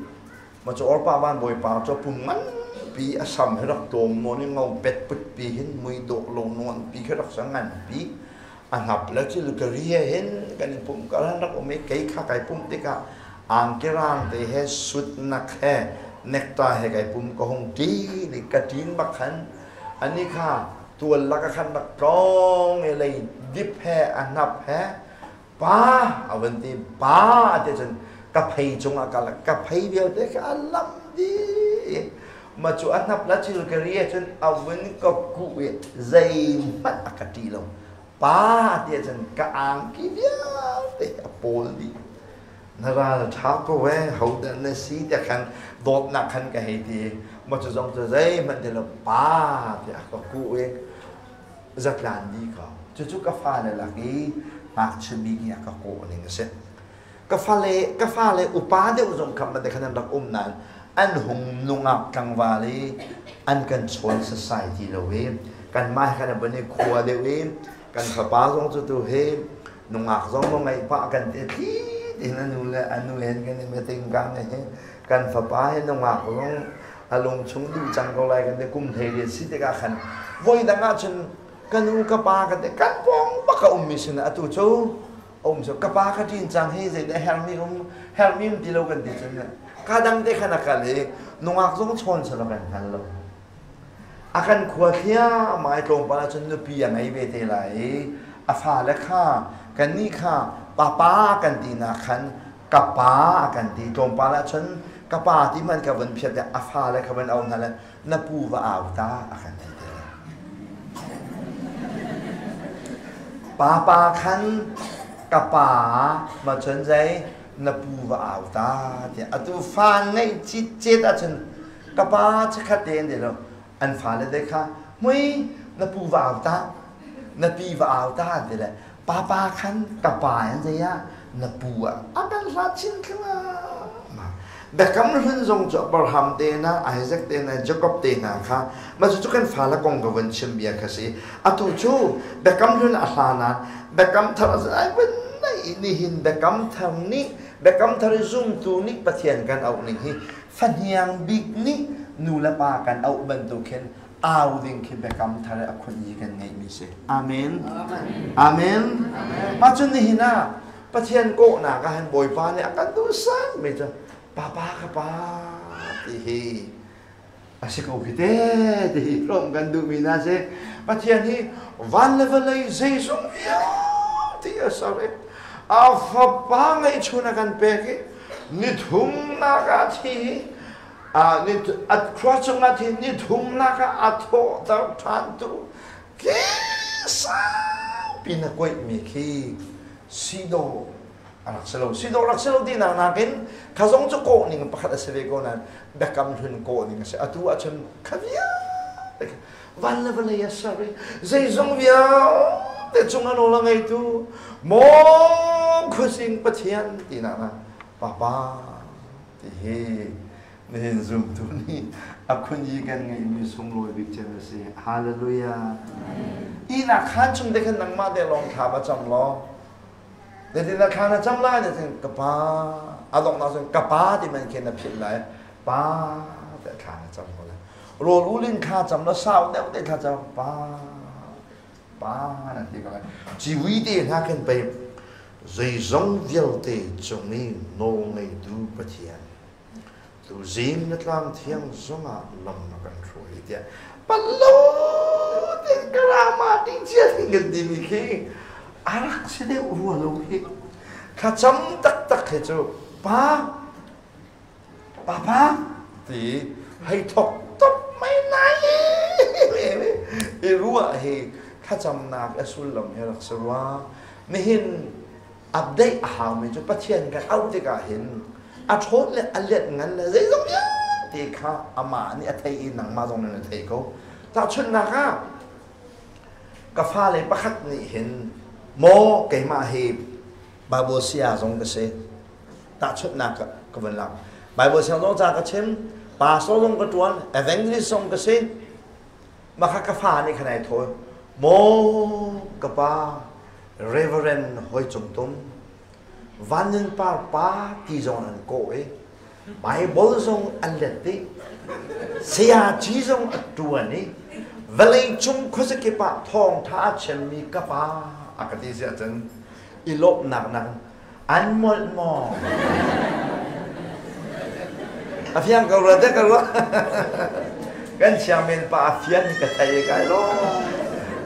Mah cu Orpah Van Bawi Par cu pum nganpi a sam hi rak tlawm nawn i ngo pet put pi hin mui dawh lo nawn pi khi rak sa nganpi. A hnap le cil ka ri he hin kan i pumh kar han rak um i kei kha kai pumh tikah angki rang te he sutnak he nekta he kai pum ka hung ṭi ni ka ṭin bak khan ani kha tual lak ah khan rak tlawng i lei dip he a hnap he pa a van ti pa a ti cun ka phei cungah ka ka phei vialte kha a lam dih ma cu a hnap la cil ka ri cun a vun ka kuh i zeihmanh a ka ṭih lo pa ti cun ka angki vialte a pawl dih na ral ṭha ko e ho dah na si tiah khan dawtnak khan ka hei ti ma cu zong cu zeihmanh ti lo pa tiah ka kuh i zatlan dih ko cucu ka fale lak i ngakchia bik nih a ka kawh ning a si ka fale ka fale upa deuh zong kha man khan an rak um nain an hung nungak tlangval i an kan chawn sasai ti lo i kanmah kan van i khua deuh i kan fapa zong cu tu hi nungak zong no ngeih pah kan ti thli tin anu le anu hen kan i meting kang hi kan fapa hi nungak zong a lung chung duh cang ko lai kan ti kum hlei riat si tikah khan voi dang ah cun ka nu ka pa kan ti kan pawng bak a ummi sin atu cu um cu ka pa ka ṭin cang hi zeidah hermi um hermi um ti lo kan ti cun ka dang te khan a kal i nungak zong chawn sala kan hngal lo a kan khua thliahmah i tlawmpal ahcun nupi a ngei ve te lai i a fale kha kannih kha papa kan tinak khan ka pa a kan ti tlawmpal ahcun ka pa ti hmanh ka vun phiat a fale kha van au hna le na pu va au ta a kan ti te lai papa khan ka pa ma cun zei na pu va au ta tiah atu fa ngeih cit cet ahcun ka pa chakhat te an ti lo an fale te kha mui na pu va au ta na pi va au ta an ti le papa khan ka pa in zei ah na pu ah a kan hlat chin thluahmah biakam hlun zong cu Abraham te hna Isaac te hna Jacob te hna kha mah cu kan fale kong ka vun chim bia kha si atu cu biakam hlun a hlan ah biakam thar ai vun nei nihin biakam thar nih biakam thar i zumtu nih Pathian kan auh ning hi fahniang bik nih nu le pa kan auh bantuk khin au ding khi biakam thar a khun i kan ngeihmi si. Amen. Amen. Mah cun nihin ah Pathian kawhnak ah hin Bawipa nih a kan duh mi cu papa ka pa ti hi a si ko hi te ti hi hlawm kan duhmi hna si. Pathian hi van le vawlei zeizong vialte a ser i a fapa ngeihchun a kan pek i nithumnak ah thi a khua cungah thi nithumnak ah a thawhter ṭhantu ke saupi na kuaihmi khi sido a rak si lo sido rak si lo tinak nakin kha zong cu kawh ning pakhat a si ve ko nain biakam hlun kawh ning a si atu ahcun kha vialte van le vawlei a ser i zeizong vialte cungah nawl a ngeitu maw khuasing Pathian tinak na papa ti hi nihin zumtu nih a khunyi kan ngeihmi sunglawi bik cem a si hallelujah ihnak khaan chung te khan nangmah te lawng thla va cam law Zeitin na thla na cam lai na cun ka pa a donghnak cun ka pa ti man khin na philh lai pa te thla na cam ko lai rawl ulin thla cam la sau deuh te thla cam pa pa na ti ko lai civui te hna khin pei Zeizong vialte cung i nawlngeitu Pathian, tuzing na tlang thiang zongah lam na kan hruai tiah pallo te karama ding cia ding kan timi khi a rak si deuh rua lo hi. Thlacam taktak hi cu pa papa ti hei thok top mai nai i ruah hi thlacamnak a sullam hi rak si rua. Nihin update a haumi cu Pathian kan auh tikah hin a ṭhawn le a lianh ngan le zeizong vialte kha amah nih a thei i nangmah zong nih na thei ko. Tahchunhnak ah, ka fale pakhat nih hin maw keimah hi Bible saya zong ka si. Tahchunhnak ka vun lak. Bible siang zong ca ka chim, pastor zong ka ṭuan, evangelist zong ka si. Mah kha ka fa nih khan ai thawi. Maw ka pa Reverend Hoi Cung Tum, Van Nun Par pa ti zong an kawh i Bible zong an let dih. Sayaci zong a ṭuan i vawlei cung khuazakip ah thawngṭha a chimmi ka pa a ka ti si ahcun i lawmhnak nak an molh maw? A fiang ko rua dek ka ruah. Kan chiangmen pa a fian ka thei kai lo.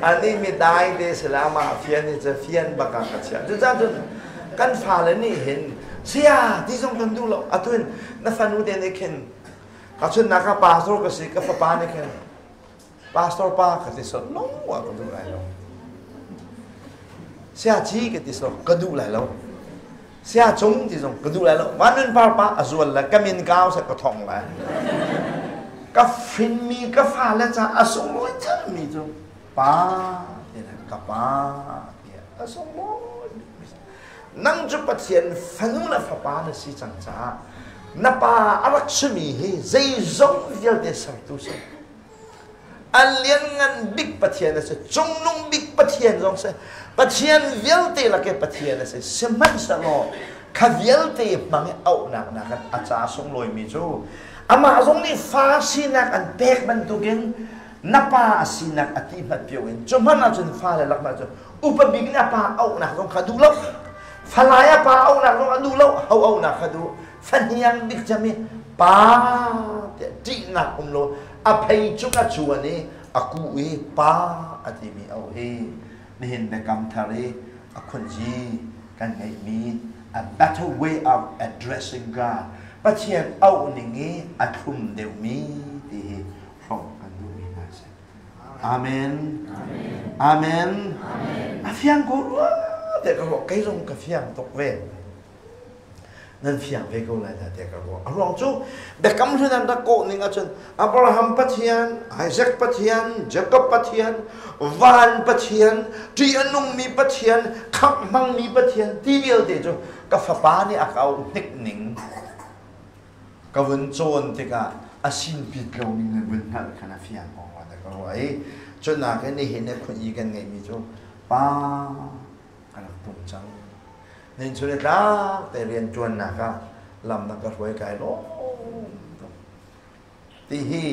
Ani mi dai te sila ma fian ni cu fian bak ah ka chia. Cucaah cun kan fale nih hin sia ti zong kan duh lo. Atuin na fanu te nih khin ka chun ka pastor ka si ka fapa nih khin pastor pa ka ti so no ka duh lai lo. Sia ci ka ti so ka duh lai lo. Sia cung ti zong ka duh lai lo. Van par pa a zual le ka min kau se ka thong lai. Ka hrinmi ka fale ca a sunglawi cemmi cu pa ti ka pa tiah a sunglawi. Nang cu Pathian fanu le fapa na si cang caah na pa a rak simi hi zeizong vialte sertu si. A lianngan bik Pathian a si, cungnung bik Pathian zong si, Pathian vialte lak i Pathian a si. Sihmanhsehlaw kha vialte hmang i auhnak nakin a ca sunglawimi cu amah zong nih fa sinak an pek bantukin na pa a sinak a ti hmat pio in cu hmanh ahcun fale lak hmanh cun upa bik nih a pa auhnak zong kha duh lo, falai a pa auhnak zong a duh lo, ho auhnak kha duh, fahniang bik cem i pa tiah ṭihnak um lo a phei cung a cuan i a kuh i pa a timi auh hi nihin biakam thar i a khuazi kan ngeihmi a better way of addressing God, Pathian auh ning i a thlum deuhmi ti hi hrawmh kan duhmi hna si. Amen. Amen. A fiang ko rua te ka ruah, kei zong ka fiang tuk ve. Nan fiang ve ko lai dah tiah ka ruah. A ruang cu biakam hlun an rak kawh ning ahcun Abraham Pathian, Isaac Pathian, Jacob Pathian, van Pathian, ṭih a nungmi Pathian, khamh hmangmi Pathian ti vialte cu ka fapa nih a ka auh hnik ning ka vun cawn tikah a sinpit lo ning le vun hngalh khan a fiang ko rua ka ruah i cunak in nihin i khun i kan ngeihmi cu pa ka rak tum cang. Nin chun i tlak te rian ṭuannak ah lam na ka hruai kai lawm tuk ti hi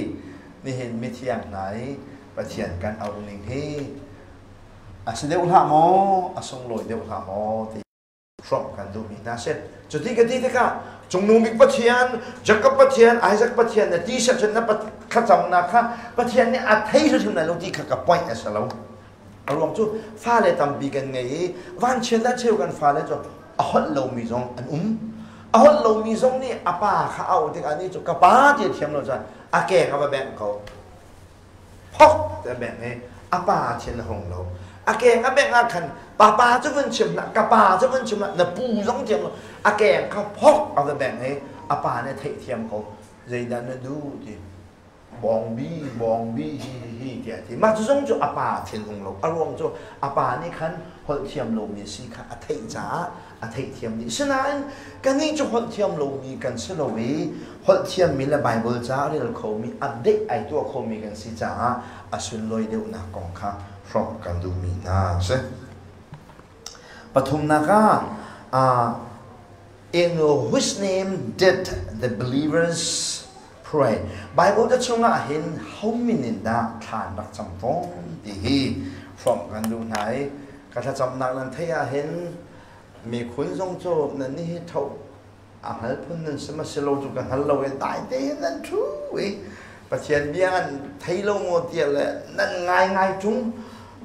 nihin mithiang hna i Pathian kan auh ning hi a si deuh hlah maw, a sunglawi deuh hlah maw ti hrawmh kan duhmi hna si. Cuti ka ti tikah Cungnung bik Pathian, Jacob Pathian, Isaac Pathian na ti siah cun na thlacamnak kha Pathian nih a thei hrimhrim lai lo ti kha ka point a si lo. A ruang cu fale tampi kan ngei i vanchiat ah cheu kan fale cu a holh lomi zong an um. A holh lomi zong nih a pa kha a auh tikah nih cu ka pa ti a thiam lo cun a keng a va bengh ko. Phok ti a bengh i a pa thin a hung lo. A keng a bengh ah khan papa cu vun chim hlah, ka pa cu vun chim hlah, na pu zong thiam lo. A keng kha phok a va bengh i a pa nih a theihthiam ko. Zeidah na duh ti. Bawngbi, bawngbi, hi hi hi tiah a ti. Mah cu zong cu a pa thin hung lo. A ruang cu a pa nih khan holh thiam lomi a si kha a theih caah a theihthiam dih. Sinain kannih cu holh thiam lomi kan si lo i holh thiammi le Baibal ca a rel khomi, update ai tuah khomi kan si caah a sunlawi deuhnak kong kha hrawmh kan duhmi hna a si. Pathumnak ah, in whose name did the believers pray? Bible te chungah hin ho min in dah thla an rak cam tawn ti hi hrawmh kan duh hna i ka thlacamnak nan theih ah hin Mikhun zong cu nan nih hi tho a hngal phun nan si ma si lo cu ka hngal lo i dai tein nan ṭhu i Pathian bia an thei lo maw tiah le nan ngai ngai ṭung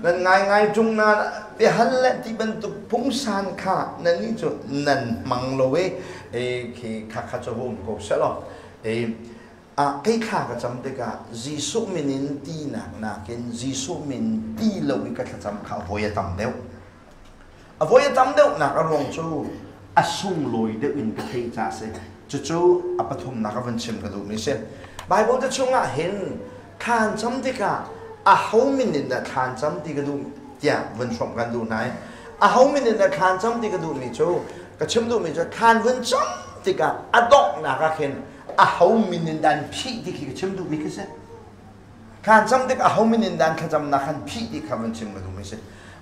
nan ngai ngai ṭung na biahal le ti bantuk pungsan kha nan nih cu nan hmang lo i khi kha kha cu um ko seh law a kei thla ka cam tikah Jesuh min in tinak nakin Jesuh min ti lo i ka thlacam kha voi a tam deuh. A voi a tam deuhnak a ruang cu a sunglawi deuh in ka theih caah a si. Cucu a pathumnak a van chim ka duhmi a si. Bible te chungah hin thla an cam tikah aho min in dah thla an cam ti ka duh tiah vun hrawmh kan duh hna i aho min in dah thla an cam ti ka duhmi cu ka chim duhmi cu thla an vun cam tikah a donghnak ah khin aho min in dah an phih ti khi ka chim duhmi khi si. Thla cam tik aho min in dah an thlacamnak khan phih ti kha van chim ka duhmi si.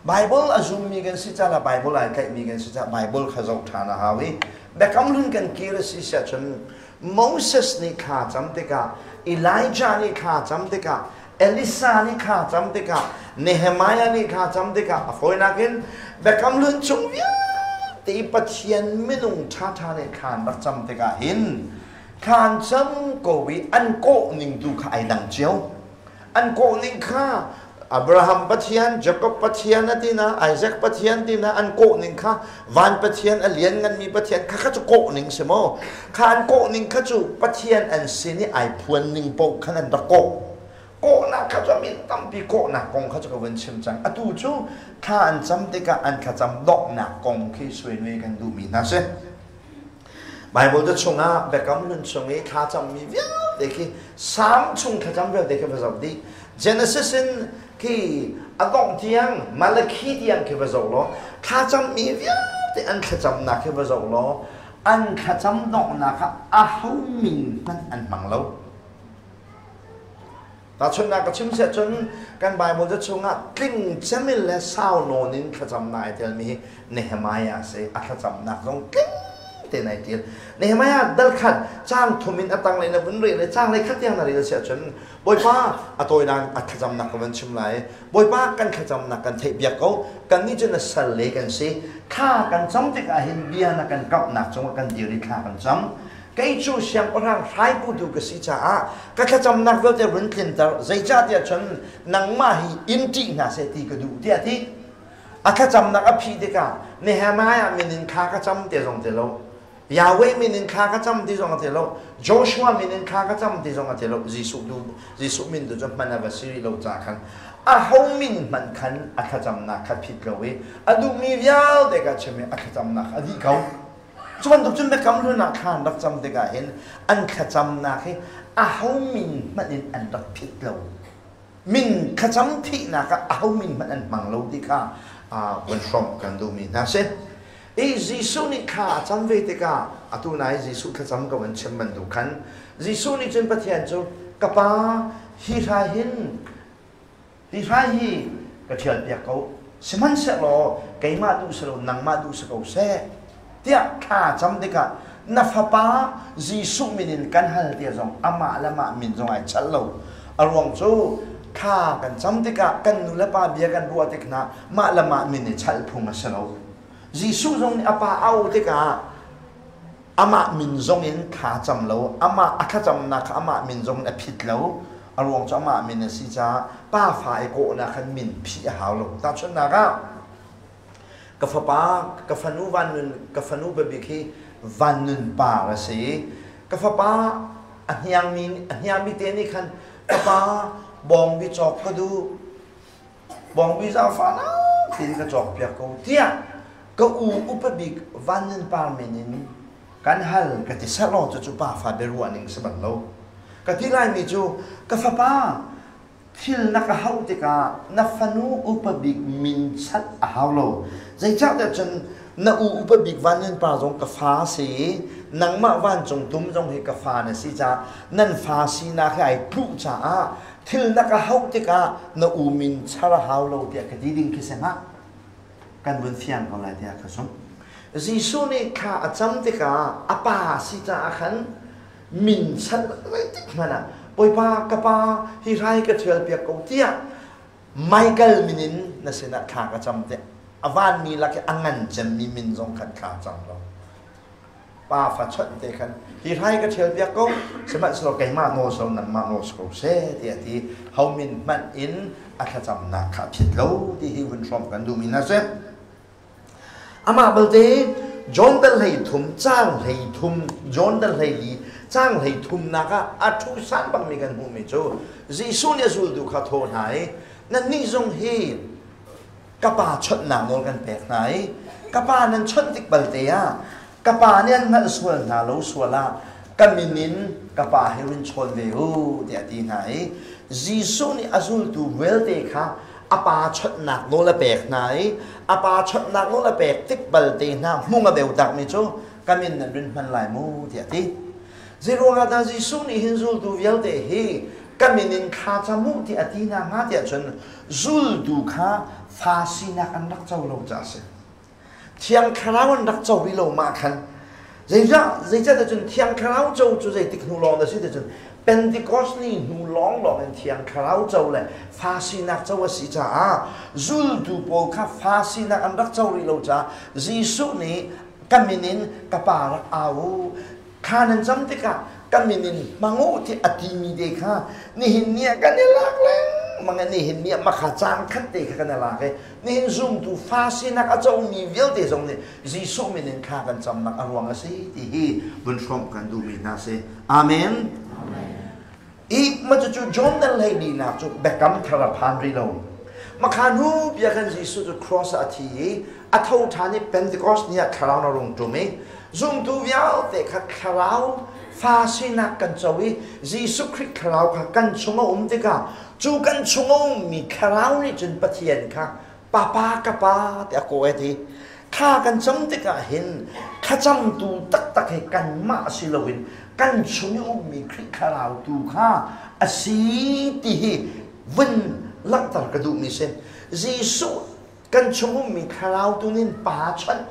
Bible a zummi kan si caah Bible ai tlaihmi kan si caah Bible kha zoh ṭhan a hau i Biakam Hlun kan kir a si siah cun Moses nih thla cam tikah Elijah nih thla cam tikah Elisa nih thla cam tikah Nehemiah nih thla cam tikah a fawinak in Biakam Hlun chung vialte i Pathian minung ṭhaṭha nih thla an rak cam tikah hin Thla an cam ko i an kawh ning tu kha ai dang cio. An kawh ning kha Abraham Pathian, Jacob Pathian a ti na, Isaac Pathian ti na, an kawh ning kha van Pathian, a lian nganmi Pathian kha kha cu kawh ning si maw? Kha an kawh ning kha cu Pathian an sin i ai phuan ning paoh khan an rak kawh. Kawhnak kha cu min tampi kawhnak kong kha cu ka vun chim cang. Atu cu thla an cam tikah an thlacam donghnak kong khi suai kan duhmi hna si. Baibal ca chungah Biakam Hlun chung i thlacammi vialte khi Salm chung thlacam vialte khi va zoh dih. Genesis in khi a dongh tiang Malakhi tiang khi va zoh law thlacammi vialte an thlacamnak khi va zoh law an thlacam donghnak ah aho min hmanh an hmang lo. Tahchunhnak ka chim siah cun kan Bible ca chungah tling cemil le sau nawn in thlacamnak ai telmi hi Nehemiah a si. A thlacamnak zong tling tein ai ṭial. Nehemiah dal khat caang thum in a tanglei na vun rel i caang khat tiang na rel siah cun Bawipa a tawinak a thlacamnak ka van chim lai. Bawipa kan thlacamnak kan theih piak ko. Kannih cu na sal le kan si. Thla kan cam tikah hin bia na kan kamhnak cungah kan dir i thla kan cam. Kei cu siangpahrang hraiputu ka si caah ka thlacamnak vialte run tlinter, zeicahtiah cun nangmah hi in ṭih hna seh ti ka duh, tiah a ti. A thlacamnak a phih tikah Nehemiah min in thla ka cam ti zong ti lo, Yahweh min in thla ka cam ti zong a ti lo, Joshua min in thla ka cam ti zong a ti lo, Jesuh tu Jesuh min tu cu hman a va si rih lo caah khan aho min hmanh khan a thlacamnak kha phit lo i a duhmi vialte kha chim i a thlacamnak a dih ko. Cu bantuk cun biakam hlun ah thla an rak cam tikah hin an thlacamnak hi aho min hmanh in an rak phit lo. Min thlacam thihnak ah aho min hmanh an hmang lo ti kha vun hrawmh kan duhmi hna si. I Jesuh nih thla a cam ve tikah atu nai Jesuh thlacam ko an chim bantuk khan Jesuh nih cun Pathian cu ka Pa hi hrai hin Hi hrai hi ka ṭhialpiak ko, sihmanhsehlaw keimah duh si lo nangmah duh si ko seh, tiah thla cam tikah na fapa Jesuh min in kan hal tiah zong amah le amah min zong ai chalh lo. A ruang cu thla kan cam tikah kan nu le pa bia kan ruah tik hna mah le mah min i chalh phung a si lo. Jesuh zong nih a pa a auh tikah amah min zong in thla cam lo, amah a thlacamnak kha amah min zong in a phit lo. A ruang cu amah min a si caah pa fa i kawhnak khan min phih a hau lo. Tahchunhnak ah, ka fapa, ka fanu van nun, ka fanu biabik hi van nun par a si i ka fapa a hniangmi a hniangmi te nih khan ka pa bawngbi cawk ka duh bawngbi zaangfahnak tein ka cawkpiak ko tiah ka u upa bik Van Nun Par min in kan hal ka ti selaw cucu pafa biaruah ning si bal lo. Ka ti laimi cu ka fapa thil na ka hauh tikah na fanu upa bik min chanh a hau lo. Zeicahtiah cun na u upa bik Van Nun Par zong ka fa si i nangmah vancung tum zong hi ka fa na si caah nan fa sinak hi ai tluh caah thil na ka hauh tikah na u min char a hau lo tiah ka ti ding khi si hnga kan vun fiang ko lai tiah ka zumh. Jesuh nih thla a cam tikah a pa si caah khan min chan zeitik hmanh ah Bawipa ka pa hi hrai ka ṭhial piak ko tiah Michael min in na sinah thla ka cam tiah. A vanmi lak i a ngan cemmi min zong khan thla cam lo. Pa fa chawnh te khan hi hrai ka ṭhial piak ko, sihmanhsehlaw keimah nawl si lo nangmah nawl si ko seh tiah a ti. Ho min hmanh in a thlacamnak kha a phit lo ti hi vun hrawm kan duhmi hna si. Amah belte John dal 13 caang 13 John dal 14 caang 13nak ah a ṭhu san bangmi kan hmuhmi cu Jesuh nih a zultu kha thawh hna i nannih zong hi ka pa chawnhnak nawl kan pek hna i ka pa nan chawnh tik balte ah ka pa nih an hngalh sual hna lo sual ah ka min in ka pa hi run chawn ve u tiah a ti hna i Jesuh nih a zultu vialte kha a pa chawnhnak nawl a pek hna i a pa chawnhnak nawl a pek tik balte hna hmung a beu takmi cu ka min nan run hman lai mu tiah a ti. Zeiruangah dah Jesuh nih hin zultu vialte hi ka min in thla cam u ti a ti hna hnga tiah cun zultu kha fa sinak an rak co lo caah a si. Thiang Thlarau an rak co rih lo mah khan zeicah zeicah cun Thiang Thlarau co cu zeitik hnu lawng dah si ti cun Pentecost ni hnu lawnglawng in Thiang Thlarau co le fa sinak co a si caah zultu pawl kha fa sinak an rak co rih lo caah Jesuh nih ka min in ka pa rak au u Thla nan cam tikah ka min in hmang u ti a timi te kha nihin ni ah kan i lak lengmang i nihin ni ah makha caan khat te kha kan i lak i nihin zumtu fa sinak a comi vialte zong nih Jesuh min in thla kan camnak a ruang a si ti hi vun hrawmh kan duhmi hna si. Amen. I ma cucu John dal hlei linak cu biakam thar a phan rih lo. Makha hnu bia khan Jesuh cu cross ah a thi i a tho ṭhan i Pentecost ni ah thlarau na rung ṭum i zumtu vialte kha thlarau fa sinak kan co i Jesuh Khrih thlarau kha kan chung a um tikah cu kan chung a ummi thlarau nih cun Pathian kha papa ka pa tiah a kaw ti. Thla kan cam tikah hin thlacamtu taktak hi kanmah si loin kan chung i ummi Khrih thlarau tu kha a si ti hi vun langhter ka duhmi si. Jesuh kan chung ummi thlarau tu nih pa chawnh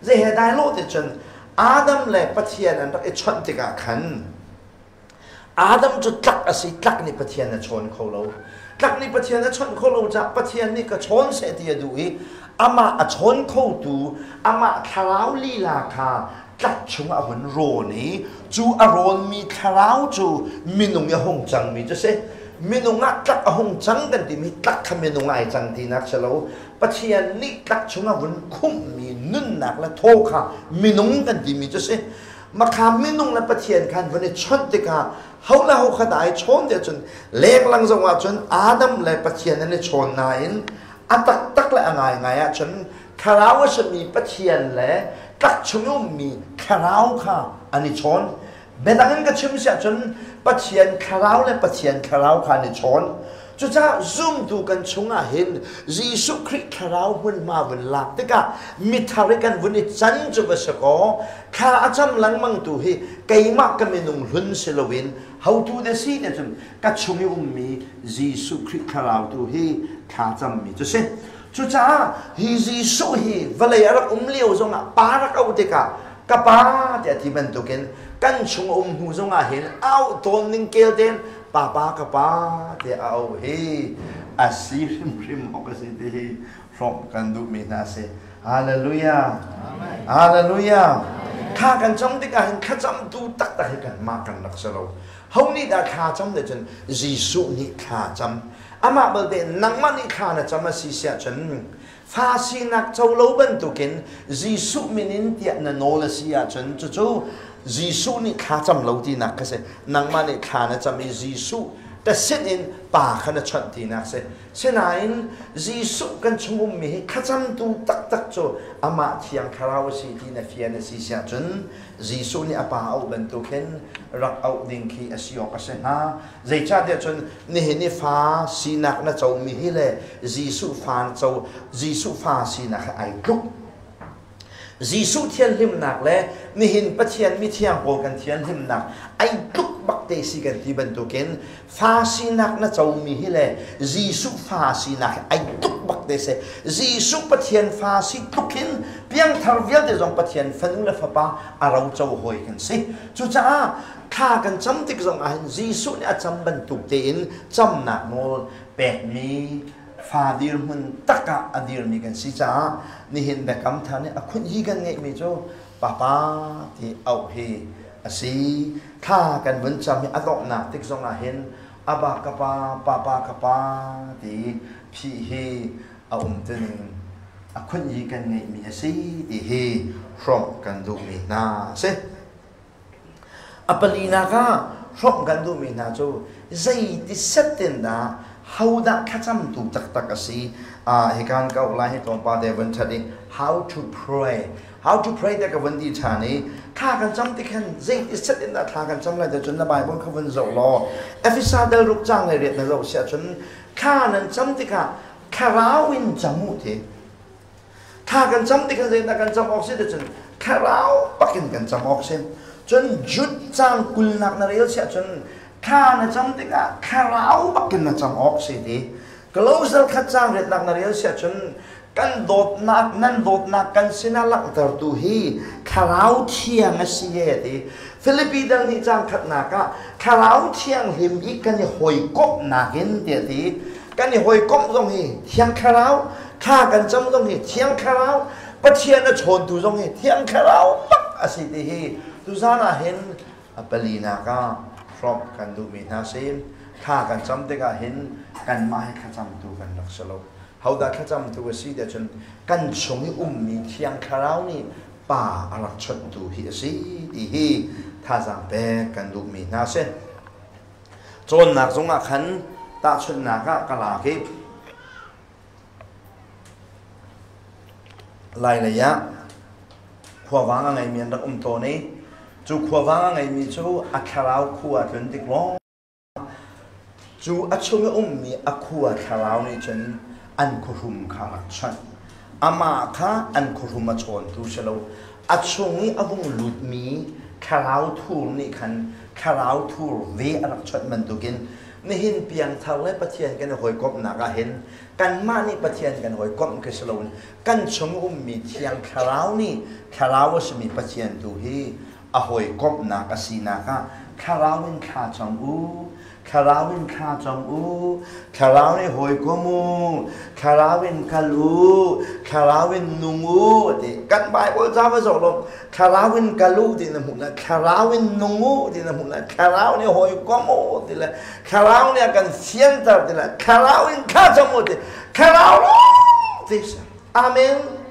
zei he dai lo ti cun Adam le Pathian an rak i chawnh tikah khan Adam cu tlak a si, tlak nih Pathian a chawn kho lo. Tlak nih Pathian a chawnh kho lo caah Pathian nih ka chawn seh ti a duh i amah a chawn khotu, amah thlarau lila kha tlak chungah a hun rawn i cu a rawnmi thlarau cu minung i a hung cangmi cu si. Minung ah tlak a hung cang kan timi tlak kha minung ai cang tinak si lo. Pathian nih tlak chungah vun khumhmi nunnak le thaw kha minung kan timi cu si. Makha minung le Pathian khan vun i chawnh tikah ho le ho kha dah ai chawn tiah cun lenglang zong ah cun Adam le Pathian an i chawn nain a taktak le a ngaingai ah cun thlarau a simi Pathian le tlak chung i ummi thlarau kha an i chawn. Biadang in ka chim si ahcun Pathian thlarau le Pathian thlarau kha an i chawn. Cucaah zumtu kan chungah hin Jesuh Khrih thlarau hmunhma vun lak tikah mithar i kan vun i can cu va si kaw thla a cam lengmang tu hi keimah ka minung hlun si loin hotu de si te cun ka chung i ummi Jesuh Khrih thlarau tu hi thla cammi cu si. Cucaah hi Jesuh hi vawlei a rak um lio zongah pa rak auh tikah ka pa tiah ti bantukin kan chung a um hnu zongah hin au tawn ning kel tein papa ka pa tiah a auh hi a si hrimhrim awk a si ti hi hrawmh kan duhmi hna a si. Hallelujah. Hallelujah. Thla kan cam tikah hin thlacamtu taktak hi kanmah kan rak si lo. Ho nih dah thla cam le cun Jesuh nih thla cam. Amah belte nangmah nih thla na cam a si siah cun Fa sinak co lo bantukin Jesuh min in tiah na nawl a si ahcun cucu Jesuh nih thla cam lo tinak kha si. Nangmah nih thla na cam i Jesuh ka sin in Pa kha na chawnh tinak si. Sinain Jesuh kan chung ummi hi thlacamtu taktak cu amah Thiang Thlarau a si ti na fian a si siahcun Jesuh nih a Pa auh bantuk hin rak auh ding khi a si awk a si hnga. Zeicahtiah cun nihin i fa sinak na comi hi le Jesuh fa co Jesuh fa sinak hi ai tluk. Jesuh thianhlimnak le nihin Pathian mithiang pawl kan thianhlimnak ai tluk bak te si kan ti bantukin fa sinak na comi hi le Jesuh fa sinak hi ai tluk bak te si. Jesuh Pathian fa si tluk hin piangthar vialte zong Pathian fanu le fapa a roco hawi kan si. Cucaah Thla kan cam tik zong ah hin Jesuh nih a cam bantuk tein camnak nawl pekmi Fa dirhmun tak ah a dirmi kan si caah nihin biakam thar nih a khunh hi kan ngeihmi cu Papa ti auh hi a si. Thla kan vun cam i a donghnak tik zong ah hin Aba ka pa, Papa ka pa ti phih hi a um tuning a khunh hi kan ngeihmi a si ti hi hrawmh kan duhmi hna a si. A palinak ah hrawmh kan duhmi hna cu zeiti set in dah hodah thlacamtu taktak a si. Hikan ka uk lai hi tlawmpal te vun ṭhat i how to pray, how to pray te ka vun ti ṭhan i thla kan cam ti khan zeiti set in dah thla kan cam lai te cun na Bible kha vun zoh law Efesa dal ruk caang le riat na zoh siah cun thla nan cam tikah thlarau in cam u ti. Thla kan cam tikah zeidah kan cam awk si ti cun thlarau bakin kan cam awk si. Cun Jude caang kulnak na rel siah cun thla na cam tikah thlarau bakin na cam awk si ti. Closer khat caang riatnak na rel siah cun kan dawtnak nan dawtnak kan sinah langhtertu hi thlarau thiang a si e ti. Filipi dal nih caang khatnak ah thlarau thianghlim i kan i hawikomhnak in tiah ti. Kan i hawikomh zong hi thiang thlarau thla kan cam zong hi Thiang Thlarau, Pathian a chawntu zong hi Thiang Thlarau bak a si ti hi tuzan ah hin a palinak ah hrawmh kan duhmi hna si. Thla kan cam tikah hin kanmah hi thlacamtu kan rak si lo. Hodah thlacamtu a si tiah cun kan chung i ummi Thiang Thlarau nih Pa a rak chawnhtu hi a si ti hi thazaang pek kan duhmi hna si. Cawnnak zongah khan tahchunhnak ah ka lak i Lailei ah khuavang a ngeimi an rak um tawn i cu khuavang a ngeimi cu a thlarau khua a tlun tik lawng cu a chung i ummi a khua thlarau nih cun an khuahrum kha a rak chanh. Amah kha an khuahrum a chawntu si lo. A chung i a vung lutmi thlarau thur nih khan thlarau thur ve a rak chawnh bantukin nihin piangthar le Pathian kan i hawikomhnak ah hin kanmah nih Pathian kan hawikomh khi si loin kan chung ummi Thiang Thlarau nih Thlarau a simi Pathian tu hi a hawikomhnak a sinak ah Thlarau in thla cam u, Thlarau in thla cam u, Thlarau nih hawikom u, Thlarau in kal u, Thlarau in nung u ti. Kan Bible ca va zoh law Thlarau in kal u ti na hmuh lai, Thlarau in nung u ti na hmuh lai, Thlarau nih hawikom u ti le Thlarau nih a kan fianter ti le Thlarau in thla cam u ti Thlarau lawng ti si. Amen.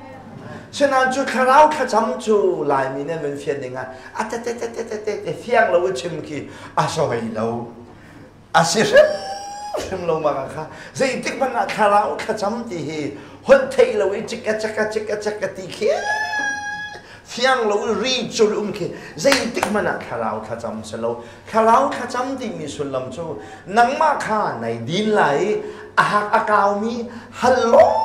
Sinain cu thlarau thlacam cu Laimi nih an fian ding ah a te te te te te te fiang lo i chim khi a soi lo. A si hrimhrim lo ma kha zeitik hmanh ah thlarau thlacam ti hi holh theih lo i cik a cek a cik a cek a ti khi fiang lo i ri cul um khi zeitik hmanh ah thlarau thlacam si lo. Thlarau thlacam timi sullam cu nangmah kha nai din lai i a hak a kaumi hal lawng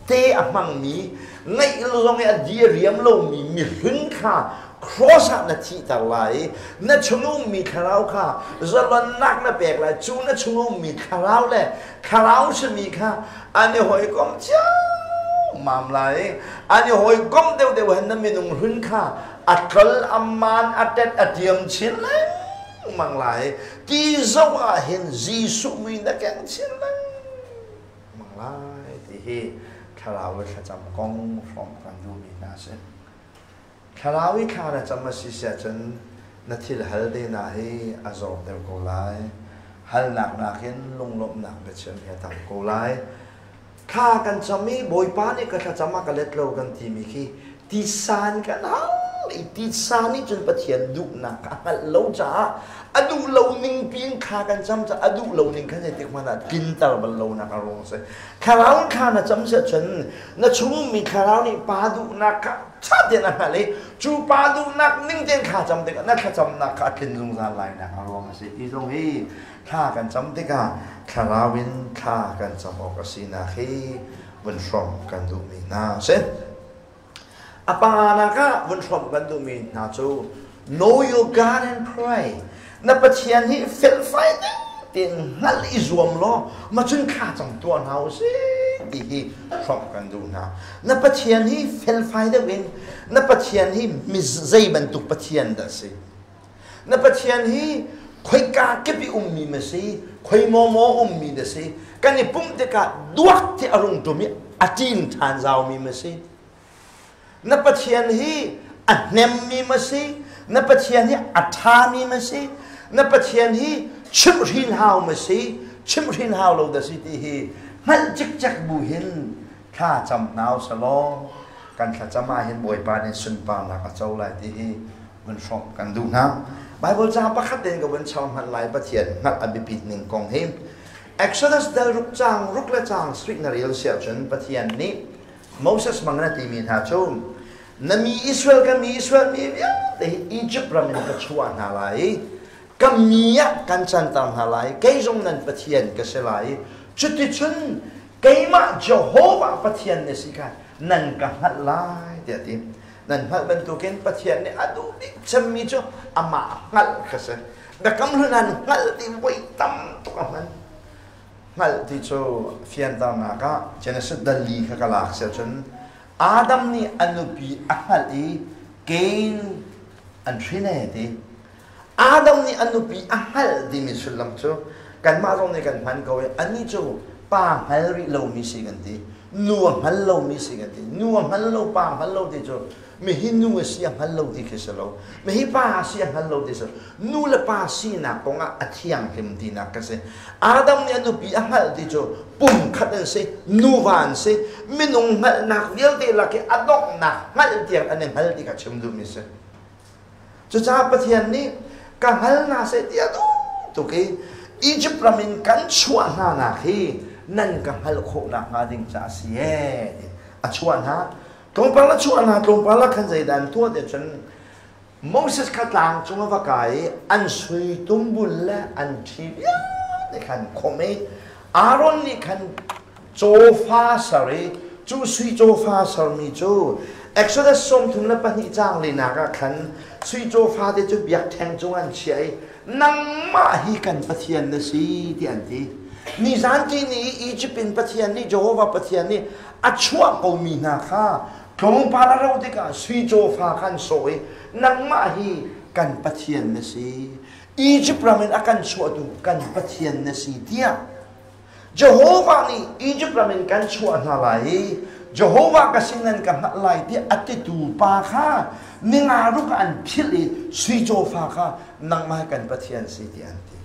te a hmangmi ngaih zong i a di a riam lomi mihlun kha cross ah na thihter lai i na chung ummi thlarau kha zalonnak na pek lai. Cu na chung ummi thlarau le thlarau simi kha an i hawikom ciammam lai i an i hawikom deuhdeuh hen na minung hlun kha a tlol a maan a tet a tiam chin lengmang lai. Ti zoh ah hin Jesuh mui na keng chin lengmang lai ti hi thlarau i thlacam kong hrawm kan duhmi hna a si. Thlarau i thla na cam a si siah cun na thil hal te hna hi a zawr deuh ko lai. Halnak nakin lunglawmhnak biachim hi a tam ko lai. Thla kan cam i Bawipa nih ka thlacam ah ka let lo kan timi khi tisan kan hal i tisa nih cun Pathian duhnak a hngalh lo caah a duh lo ning piin thla kan cam caah a duh lo ning khan zeitik hmanh ah tlinter bal lonak a ruang a si. Thlarau in thla na cam siah cun na chungummi thlarau nih pa duhnak kha ṭha tein a hngalh i cu pa duhnak ning tein thla cam tikah na thlacamnak kha a tlin zungzal lainak a ruang a si ti zong hi thla kan cam tikah thlarau in thla kan cam awk a sinak hi vun hrawmh kan duhmi hna a si. A panganak ah vun hrawmh kan duhmi hna cu know your God and pray. Na Pathian hi felfai tein hngalh i zuam law macun thla cam tuah hna u sih ti hi hrawmh kan duh hna. Na Pathian hi felfai deuh in na Pathian hi mi zei bantuk Pathian dah si? Na Pathian hi Khoika kip i ummi ma si, khoi maw maw ummi na si, kan i pumh tikah duak ti a rung tum i a ṭin ṭhan zaumi ma si. Na Pathian hi a hnemmi ma si, na Pathian hi a ṭhami ma si, na Pathian hi chimhhrin hau ma si, chimhhrin hau lo da si ti hi hngalh cikcek bu hin thla cam hna usalaw kan thlacam ah hin Bawipa nih sunparnak a co lai ti hi vun hrawmh kan duh hna. Bible ca pakhat in ka vun char hmanh lai Pathian hngalh a biapit ning kong hi. Exodus dal ruk caang ruk le caang sarih na rel si ahcun Pathian nih Moses mang na timi hna cu na mi Israel ka mi Israel mi vialte hi Egypt ram in ka chuah hna lai i ka mi ah kan canter hna lai, kei zong nan Pathian ka si lai. Cuticun keimah Jehovah Pathian na si kha nan ka hngalh lai tiah a ti. Nan hngalh bantukin Pathian nih a duh bik cemmi cu amah hngalh kha si. Biakam Hlun ah hngalh ti voi tam tuk a hman. Hngalh ti cu fianternak ah Genesis dal li kha ka lak si ahcun Adam nih a nupi a hngalh i Cain an hrin ee ti. Adam nih a nupi a hngalh timi sullam cu kanmah zong nih kan hman ko i anih cu pa hngal rih lomi si kan ti, nu a hngal lomi si kan ti. Nu a hngal lo, pa hngal lo ti cu mihi nu a si a hngal lo ti khi si lo, mihi pa a si a hngal lo ti si. Nu le pa sinak kong ah a thianghlim tinak ka si. Adam nih a nupi a hngalh ti cu pum khat an si, nuva an si, minung hngalhnak vialte lak i a donghnak hngalh tiang an i hngal ti kha chim duhmi si. Cucaah Pathian nih ka hngal hna seh ti a duh tuk i Izipt ram in kan chuah hnanak hi nan ka hngalh khawh nakhnga ding caah a si ee ti a chuah hna. Tlawmpal a chuah hna, tlawmpal ah khan zeidah an tuah ti cun Moses kha tlang cung a va kai i an sui tumbul le an ṭhi vialte khan khawmh i Aaron nih khan cawfa ser i cu sui cawfa sermi cu Exodus 32 caang linak ah khan sui cawfa te cu biakṭheng cung an chiah i nangmah hi kan Pathian na si ti an ti. Nizan ti ni i Egypt in Pathian nih Jehovah Pathian nih a chuah komi hna kha tlawmpal a rauh tikah sui cawfa kha an sawh i nangmah hi kan Pathian na si. Egypt ram in a kan chuahtu kan Pathian na si tiah Jehovah nih Egypt ram in kan chuah hna lai i Jehovah ka sin nan ka hngalh lai tiah a titu pa kha ninga ruk ah an philh i sui cawfa kha nangmah kan Pathian si tiah an ti.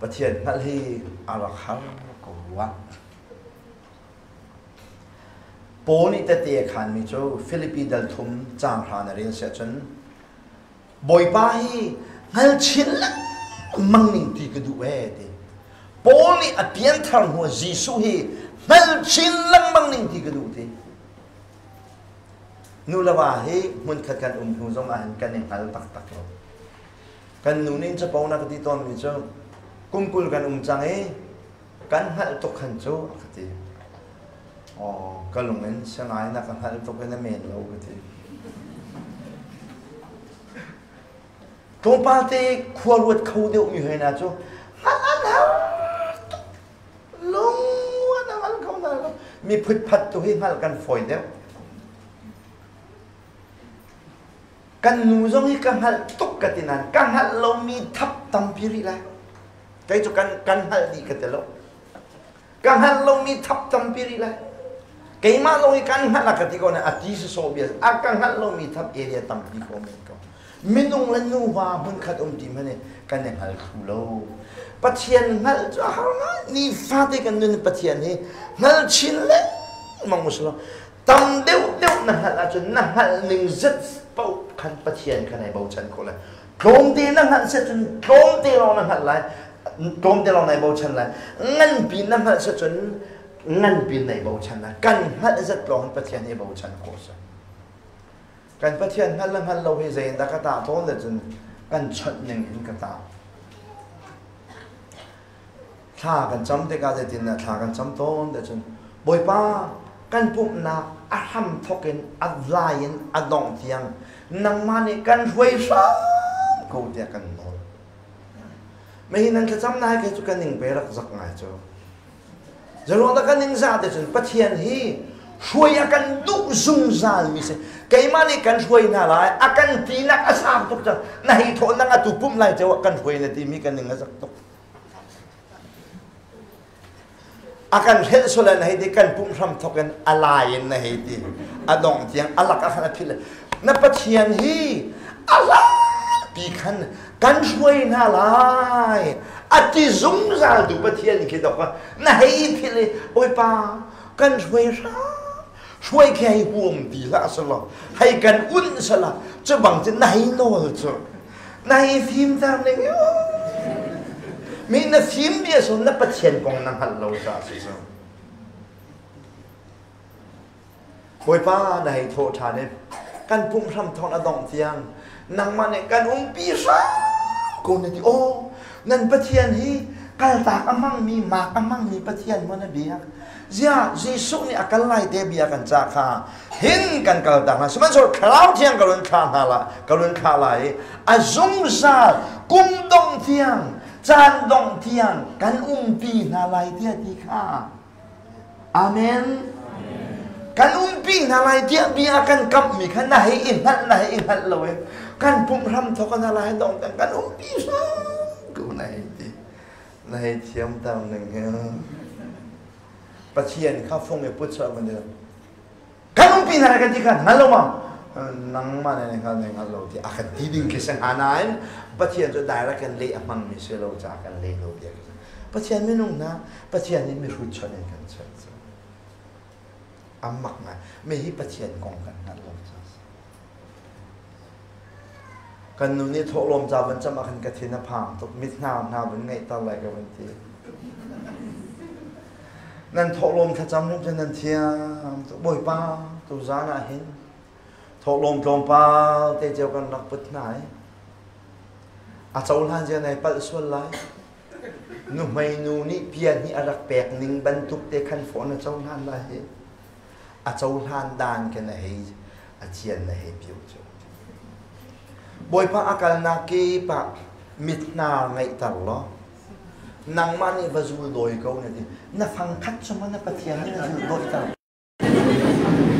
Pathian hngalh hi a rak har ko rua. Paul nih tete a khanmi cu Filipi dal thum caang hra na rel si ahcun Bawipa hi hngal chin lengmang ning ti ka duh ee ti. Paul nih a pianthar hnu ah Jesuh hi hngal chin lengmang ning ti ka duh ti. Nu le va hi hmunkhat kan um hnu zong ah hin kan i hngal taktak lo. Kan nu nih capo na ka ti tawnmi cu kum 20 kan um cang i kan hngalh tuk khan cu a ka ti. Aw, ka lung in siangai na ka hngalh tuk in a men lo ka ti. Tlawmpal te khua ruat kho deuh mi hoi na cu hngalh an har tuk lung an hngal kho hna lo. Mi phutphat tu hi hngalh kan fawi deuh. Kan nu zong hi ka hngalh tuk ka ti nain ka hngalh lomi thap tampi rih lai. Kei cu kan kan hngalh dih ka ti lo. Ka hngalh lomi thap tampi rih lai. Keimah lawng i kan hngalh a ka ti ko na a ti sawsawh bia a ka hngalh lomi thap area tampi ko men ko. Minung le nuva hmunkhat um ti hmanh kan i hngal thlu lo. Pathian hngalh cu a har ngai. Nifate kan nun Pathian hi hngal chin lengmang usih law tam deuh deuh na hngalh ahcun na hngalh ning zat paoh khan Pathian kha nai bochan khawh lai. Tlawmte na hngalh set cun tlawmte lawng na hngalh lai. Tlawmte lawng nai bochan lai. Nganpi na hngalh set cun nganpi nai bochan lai. Kan hngalh zat lawng Pathian hi bochan khawh si. Kan Pathian hngalh le hngalh lo hi zei in dah ka tah tawn le cun kan chawnh ning in ka tah. Thla kan cam tikah zeitin dah thla kan cam tawn te cun Bawipa kan pumhnak a hram thawk in a lai in a dongh tiang nangmah nih kan hruai hram ko tiah kan nawl. Mei nan thlacam nai ke cu kan ning pe rak zak ngai cu. Zeruang dah kan ning za te cun Pathian hi Hruai a kan duh zungzal mi si. Keimah nih kan hruai hna lai, a kan tinak a sang tuk cang. Na hei thawh nang atu pumh lai ceu ah kan hruai na timi kan ning a zak tuk. A kan hrelh sual na hei ti, kan pumh hram thawk in a lai in na hei ti. A dongh tiang a lak ah khan a philh. Na Pathian hi a pi khan kan hruai hna lai. A ti zungzal tu Pathian khi dok na hei philh i Bawipa kan hruai hram hruai khi hei huam ti hlah selaw hei kan unh sela cu bang cun na hei nawl cu na hei fimter ning mi na fim bia so na Pathian kong na hngalh lo caah si so. Bawipa na hei thawh ṭhan i kan pumh hram thawng a dongh tiang nangmah nih kan umpi hram ko na ti. Aw, nan Pathian hi kaltak a hmangmi, mak a hmangmi Pathian maw na biak? Ziah Jesuh nih a kal lai te bia kan cah kha hin kan kaltak hna. Sihmanhsehlaw Thlarau Thiang ka run thlah hna la, ka run thlah lai i a zungzal kum dongh tiang, caan dongh tiang kan umpi hna lai tiah ti kha. Amen. Kan umpi hna lai tiah bia kan kamhmi kha na hei i hngalh na hei i hngalh lo i kan pumh hram thawk na lai dong kan kan umpi hram ko na hei ti. Na hei thiam tar ning hi. Pathian kha fung i put chuah man kan umpi hna lai kan ti kha hngal lo ma nangmah ne hngal ne hngal lo ti a kan ti ding khi si hnga nain Pathian cu direct kan leh a hmangmi si lo caah kan leh lo bia. Pathian minung hna, Pathian nih mihrut chawnh in kan chawnh cu. A mak ngai. Mi hi Pathian kong kan hngalh lo caah. Kan nu nih thawhlawm ca van cam ah khan ka thin a phang tuk. Mit hna hna vun ngeihter lai ka van ti. Nan thawhlawm thlacam hrim cu nan thiam tuk. Bawipa, tuzaan ah hin thawhlawm tlawmpal te cio kan rak put hna i a cohlan zia nai palh sual lai. Nuhmeinu nih bia nih a rak pek ning bantuk te khan fawh na cohlan lai hi. A cohlan dan khin a hei a cian na hei pio cu. Bawipa a kalnak kip ah mit hna ngeihter law nangmah nih va zul dawi ko na ti. Na fang khat cu maw na Pathian nih na zul dawiter.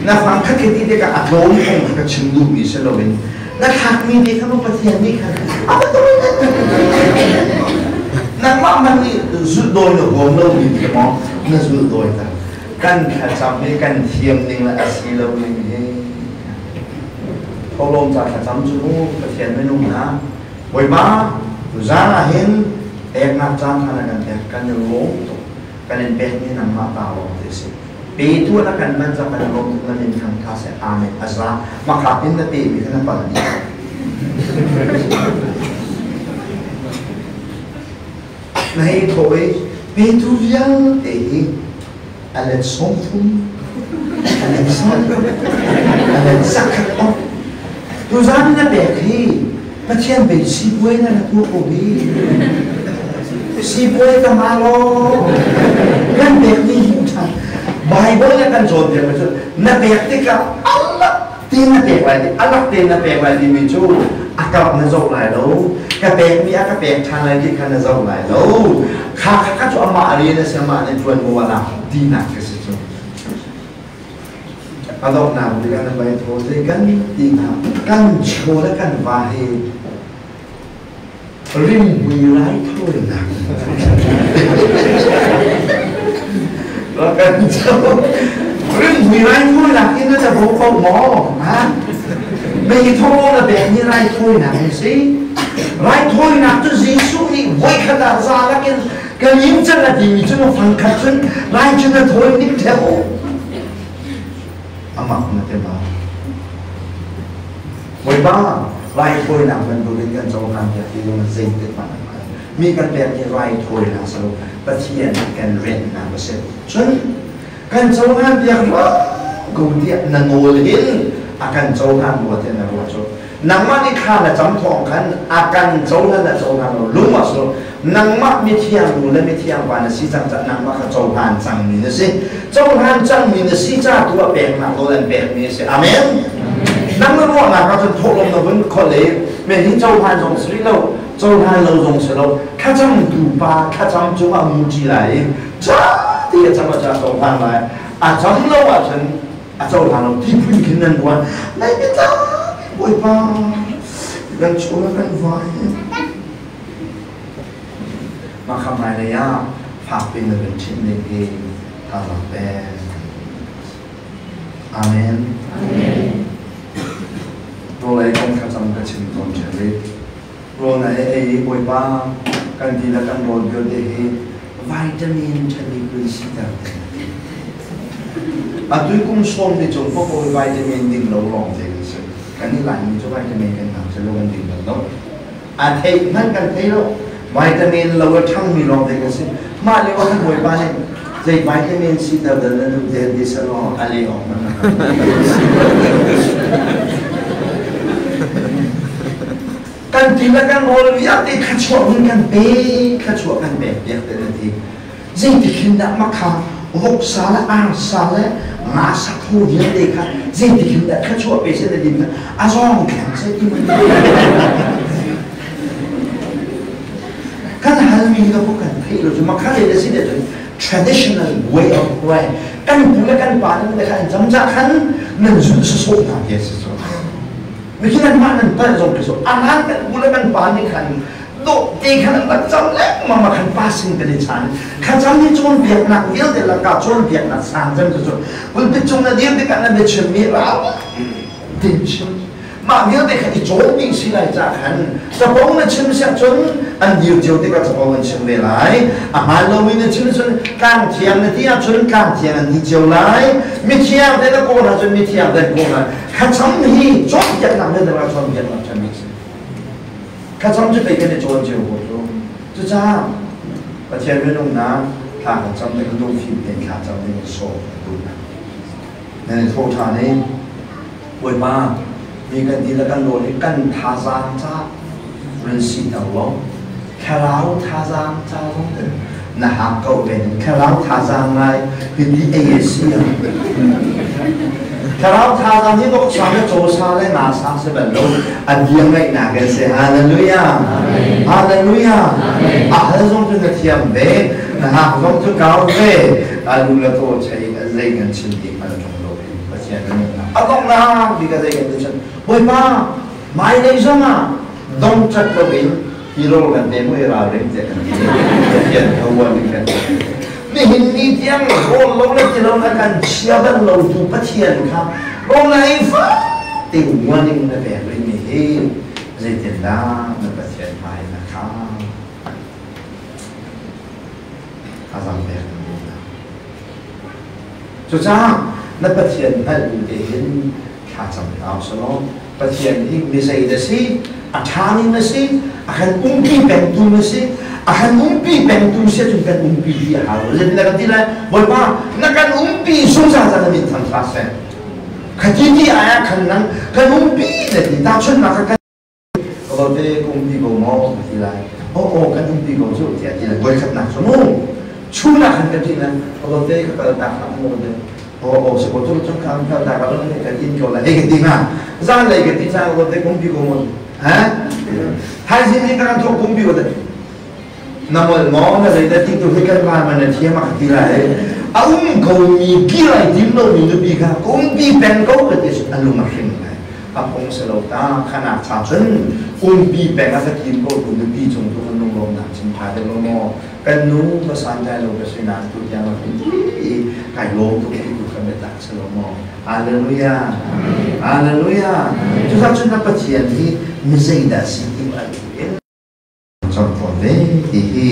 Na fang khat khi ti tikah a tlawm kong kha ka chim duhmi si loin na thlakmi te kha maw Pathian nih khan a va nangmah man nih zulh dawi na huam lomi khi maw na zulh dawi ta. Kan thlacam hi kan thiam ning le a si lo ning hi thawhlawm ca thlacam cu mu Pathian minung hna Bawipa tuzaan ah hin peknak caan kha na kan pek kan i lawm tuk. Kan in pekmi nangmah ta lawng te si. Petu na kan man cang kan lawm tuk na min thang tha seh. Amen. A za makha pin na pe mi kha na pal dih. Na hei thawh i petu vialte hi a let 30, a let 100, a let 100 ok tuzan na pek hi Pathian bei sipuai na na tuah ko hi. Sipuai ka ma lo kan pek ni hi ṭhan Bible na kan cawnpiak mi cu na pek tikah alak te na pek lai ti alak te na pek lai timi cu a kap na zoh lai lo, ka pek mi a ka pek ṭhan lai ti kha na zoh lai lo. Kha kha kha cu amah rian a si, amah nih ṭuan mu a lak tinak ka si cu. A donghnak bik ah nan vai thaw zei kan ti hna kan chaw le kan va hi rimhmui raithawinak kan chaw rimhmui raithawinak hi na bo ko maw ha mei thaw na pek ni raithawinak ni si. Raithawinak cu Jesuh nih voikhat ah za lakin kan ing cang a timi cu na fang khat cun rai cu na thawi ning theu amak na te ma. Bawipa raithawinak bantukin kan cohlan piak ti zong zeitik hmanh ah mi kan pek hi raithawinak si lo, Pathian kan renhnak a si. Cun kan cohlan piak ko tiah na nawl hin a kan cohlan rua tiah na ruah cu nangmah nih thla na cam thawng khan a kan cohlan na cohlan lo lung ah so nangmah mithiang nu le mithiang pa na si cang ca nangmah kha cohlan cangmi na si. Cohlan cangmi na si ca tu ah peknak nawl an pekmi a si. Amen. Nang na ruahnak ah cun thawhlawm na vun khol i men hi cohlan zong si rih lo, cohlan lo zong si lo, thlacam tu pa thlacam cungah muṭi lai i ca ti a cam ah cun a cohlan lai, a cam lo ahcun A cohlang lo ti phun khin nan ruan. Lai biatlang Bawipa kan chawl kan vai. Mah kha hmailei ah fakpi na kan chimh ding hi thazaang pek. Amen. Rawl ei kong thlacam ka chim tawn ṭheu i rawl na ei ei i Bawipa kan ti le kan rawl vialte hi vitamin ṭhabik run siter te. Atu kum sawm ni cung paoh vitamin ding lo lawng te kan si. Kan i Laimi cu vitamin kan hmang silo kan ding bal lo. A theih hmanh kan thei lo. Vitamin lo a ṭhangmi lawng te kan si. Mah lio ah kan Bawipa nih zei vitamin si dah dah na duh te ti selaw a leh awk hmanh kan ti le kan rawl vialte thluachuah hun kan pe thluachuah kan pek piak te na ti. Zeitik hin dah makha voksa le arsa le nga sathu vialte kha zeitik hin dah thluachuah pe seh na din kha a zawng thleng seh ti kan halmi ka kan theih lo cu makha le na si de cun traditional way of life kan pu le kan pa nan le khan cam ca khan nan zun sasawh hna ti si cu mikhin an mah nan palh zong khi so alan kan pu le kan pa nih khan dawh te khan an rak cam lengmang ma khan pa sin kan i chan kha cam hi cawnpiaknak vialte lakah cawnpiaknak sang cem cu cu pulpit cung na dir tikah na biachim mi rau tin chim mah vialte kha i cawn ding si lai ca khan capo na chim siah cun an dir cio tikah capo an chim ve lai a hmaan lomi na chim cun tlang thiang na ti ahcun tlang thiang an ti cio lai mithiang te na kawl ahcun mithiang te kawl lai kha cam hi cawnpiaknak le dara cawnpiaknak cam hi si. Thlacam cu pei kan i cawn cio ko cu. Cucaah Pathian minung na thla kan cam ding lungfim tein thla cam ding in sawm kan duh hna. Nan i thawh ṭhan i Bawipa mi kan ti le kan rawl hi kan thazaang ca run siter law thlarau thazaang ca zong in na hak ko ve ning thlarau thazaang ngai hiti ei a si thlarau thazaang hi voksa le cawsa le nga sa si bal lo a bia ngaihnak in si. Hallelujah, hallelujah. A hal zong cu na thiam ve, na hak zong cu kau ve, a lu le taw chei zei kan chim ti hngal ṭung lo. Pathian a donghnak bik a zei kan ti cun Bawipa hmailei zong ah dong cat loin hero kan te mu i ralring te kan ti. Pathian a uan kan ti. Nihin ni tiang rawl lo le ti lo na kan chia bal lo tu Pathian kha rawl na ei fa te warning na pek rih mi hi zeitindah na Pathian hmai na kha azam pek na duh na. Cucaah na Pathian hngalh bu te hin thlacam hna usalaw Pathian hi mi zei na si, a ṭhami na si, a kan umpi pengtu na si, a kan umpi pengtu si ahcun kan umpi ti a hau. Zeitin na kan ti lai? Bawipa, na kan umpi zungzal ca na min thang hlah seh. Khati ti ai ah khan nang kan umpi na ti. Tahchunhnak ka kan Balte ka umpi ko maw ka ti lai. Aw aw kan umpi ko cu tiah ti lai. Voikhatnak cu mu. Chun ah khan ka ti na Balte ka kal tak hlah mu te. Aw aw si ko cu cu kan kal tak ah kan in ko lai. Hei ka ti nga. Zan lei ka ti cang Balte ka umpi ko maw. Ha? Thaizing ni kan thok umpi ko te. Na mol maw na zei na ti tu hi kan van man na thiam a ka ti lai. A um ko mi ki lai tim lo mi nupi kha ka umpi peng ko ka ti a lung a hring lai. A phung si lo ta khanak cha cun umpi peng a ka tim ko tu nupi cung tu kan lunglawmnak chim ṭha deuh lo maw? Kan nu ka santlai lo ka si nain tu tiang a kan i kai lawm tuk ti tu kan biatak si lo maw? Hallelujah, hallelujah. Cucaah cun na Pathian hi mi zeidah si ti a in cang tawn ve ti hi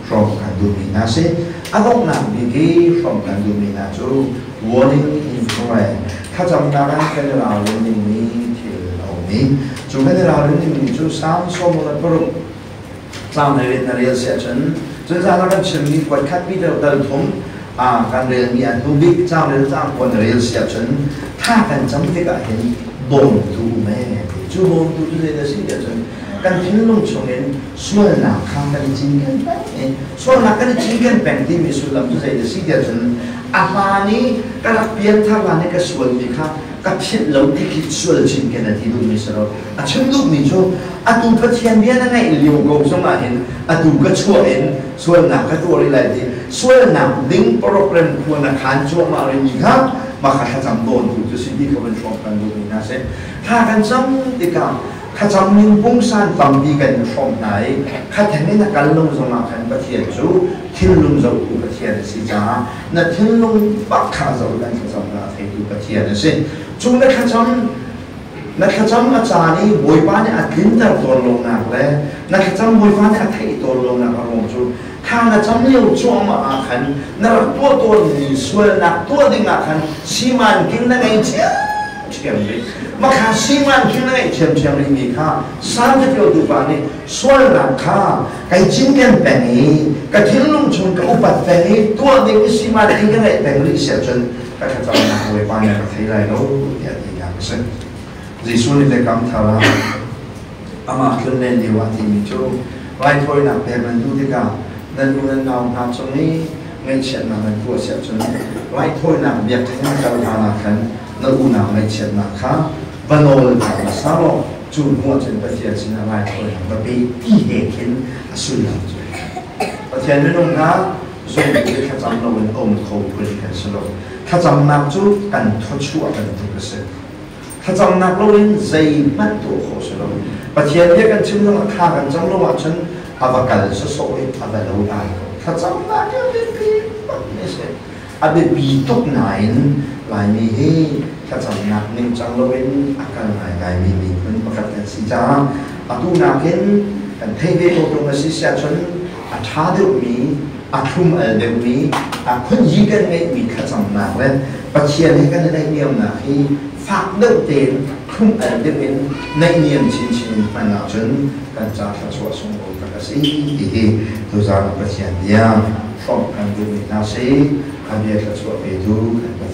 hrawm kan duhmi hna si. A donghnak bik i hrawm kan duhmi hna cu warning in prayer, thlacamnak ah kan i ralrin dingmi thil a um i cu kan i ralrin dingmi cu Salm 46 caang na rian na rel si ahcun cun zan ah kan chimmi kuat khat Peter dal thum kan relmi a hnu bik caang rel caang kuat na rel si ahcun tha kan cam tikah hin bawmtu um ee cu bawmtu cu zei dah si ti ahcun kan thinlung chungin sualnak kha kan i cinken peng i sualnak kan i cinken peng timi sullam cu zei a si tiah cun a hlan i ka rak pianthar hlan i ka sualmi kha ka philh lo ti khi sual cinken a ti duhmi si lo. A chim duhmi cu atu Pathian bia na ngaih lio ko zongah hin atu ka chuah in sualnak ka tuah rih lai ti sualnak ding program khua na khan cuahmah rihmi kha. Mah kha thlacam dawntu cu si ti kha van hrawm kan duhmi hna si. Thla kan cam tikah thlacam ning pungsan tampi kan i hrawm hna i kha theng in a kal lo zongah khan Pathian cu thinlung zohtu Pathian a si caah na thinlung bak kha zoh kan thlacamnak a theitu Pathian a si. Cu na thlacam na thlacam a caan i Bawipa nih a tlinter tawn lonak le na thlacam Bawipa nih a theih tawn lonak a ruang cu thla na cam lio cuahmah ah khan na rak tuah tawnmi sualnak tuah ding ah khan siman king na ngei ṭhiamṭhiam rih. Makha siman king na ngeih ṭhiamṭhiam rihmi kha Salm caṭialtu pa nih sualnak kha kai cinken peng i ka thinlung chung ka upat peng i tuah ding i siman king ka ngeih peng rih si ahcun ka thlacamnak Bawipa nih a ka thei lai lo tiah tinak a si. Jesuh nih biakam thar ah amah tlunlen lio ah timi cu raithawinak pek nan duh tikah nan u nan nau hna cung i ngaihchiatnak nan tuah si ahcun raithawinak biakṭheng na kal hlan ah khan na unau ngaihchiatnak kha va nawl hna hmasa law cu hnu ah cun Pathian sinah raithawinak va pe ti he khin a sullam cu Pathian minung hna zumtu hi thlacam loin a um kho phun kan si lo. Thlacamnak cu kan thawchuah bantuk a si. Thlacamnak loin zeihmanh tuah khawh si lo. Pathian bia kan chim zongah thla kan cam lo ahcun a va kal sawsawh i a va lo dai ko. Thlacamnak hi a biapi bak mi a si. A biapi tuk nain Laimi hi thlacamnak ningcang loin a kal ngaingaimi miphun pakhat kan si caah atu nakin kan theih ve ko ṭung a si si ahcun a ṭha deuhmi, a thlum al deuhmi, a phunyi kan ngeihmi thlacamnak le Pathian he kan i naihniamnak hi fak deuh tein thlum al deuh in naihniam chinchin in hman ahcun kan ca thluachuah sunglawi tak a si ti hi tuzaan Pathian bia hrawmh kan duhmi hna si. A bia thluachuah petu kan Pathian.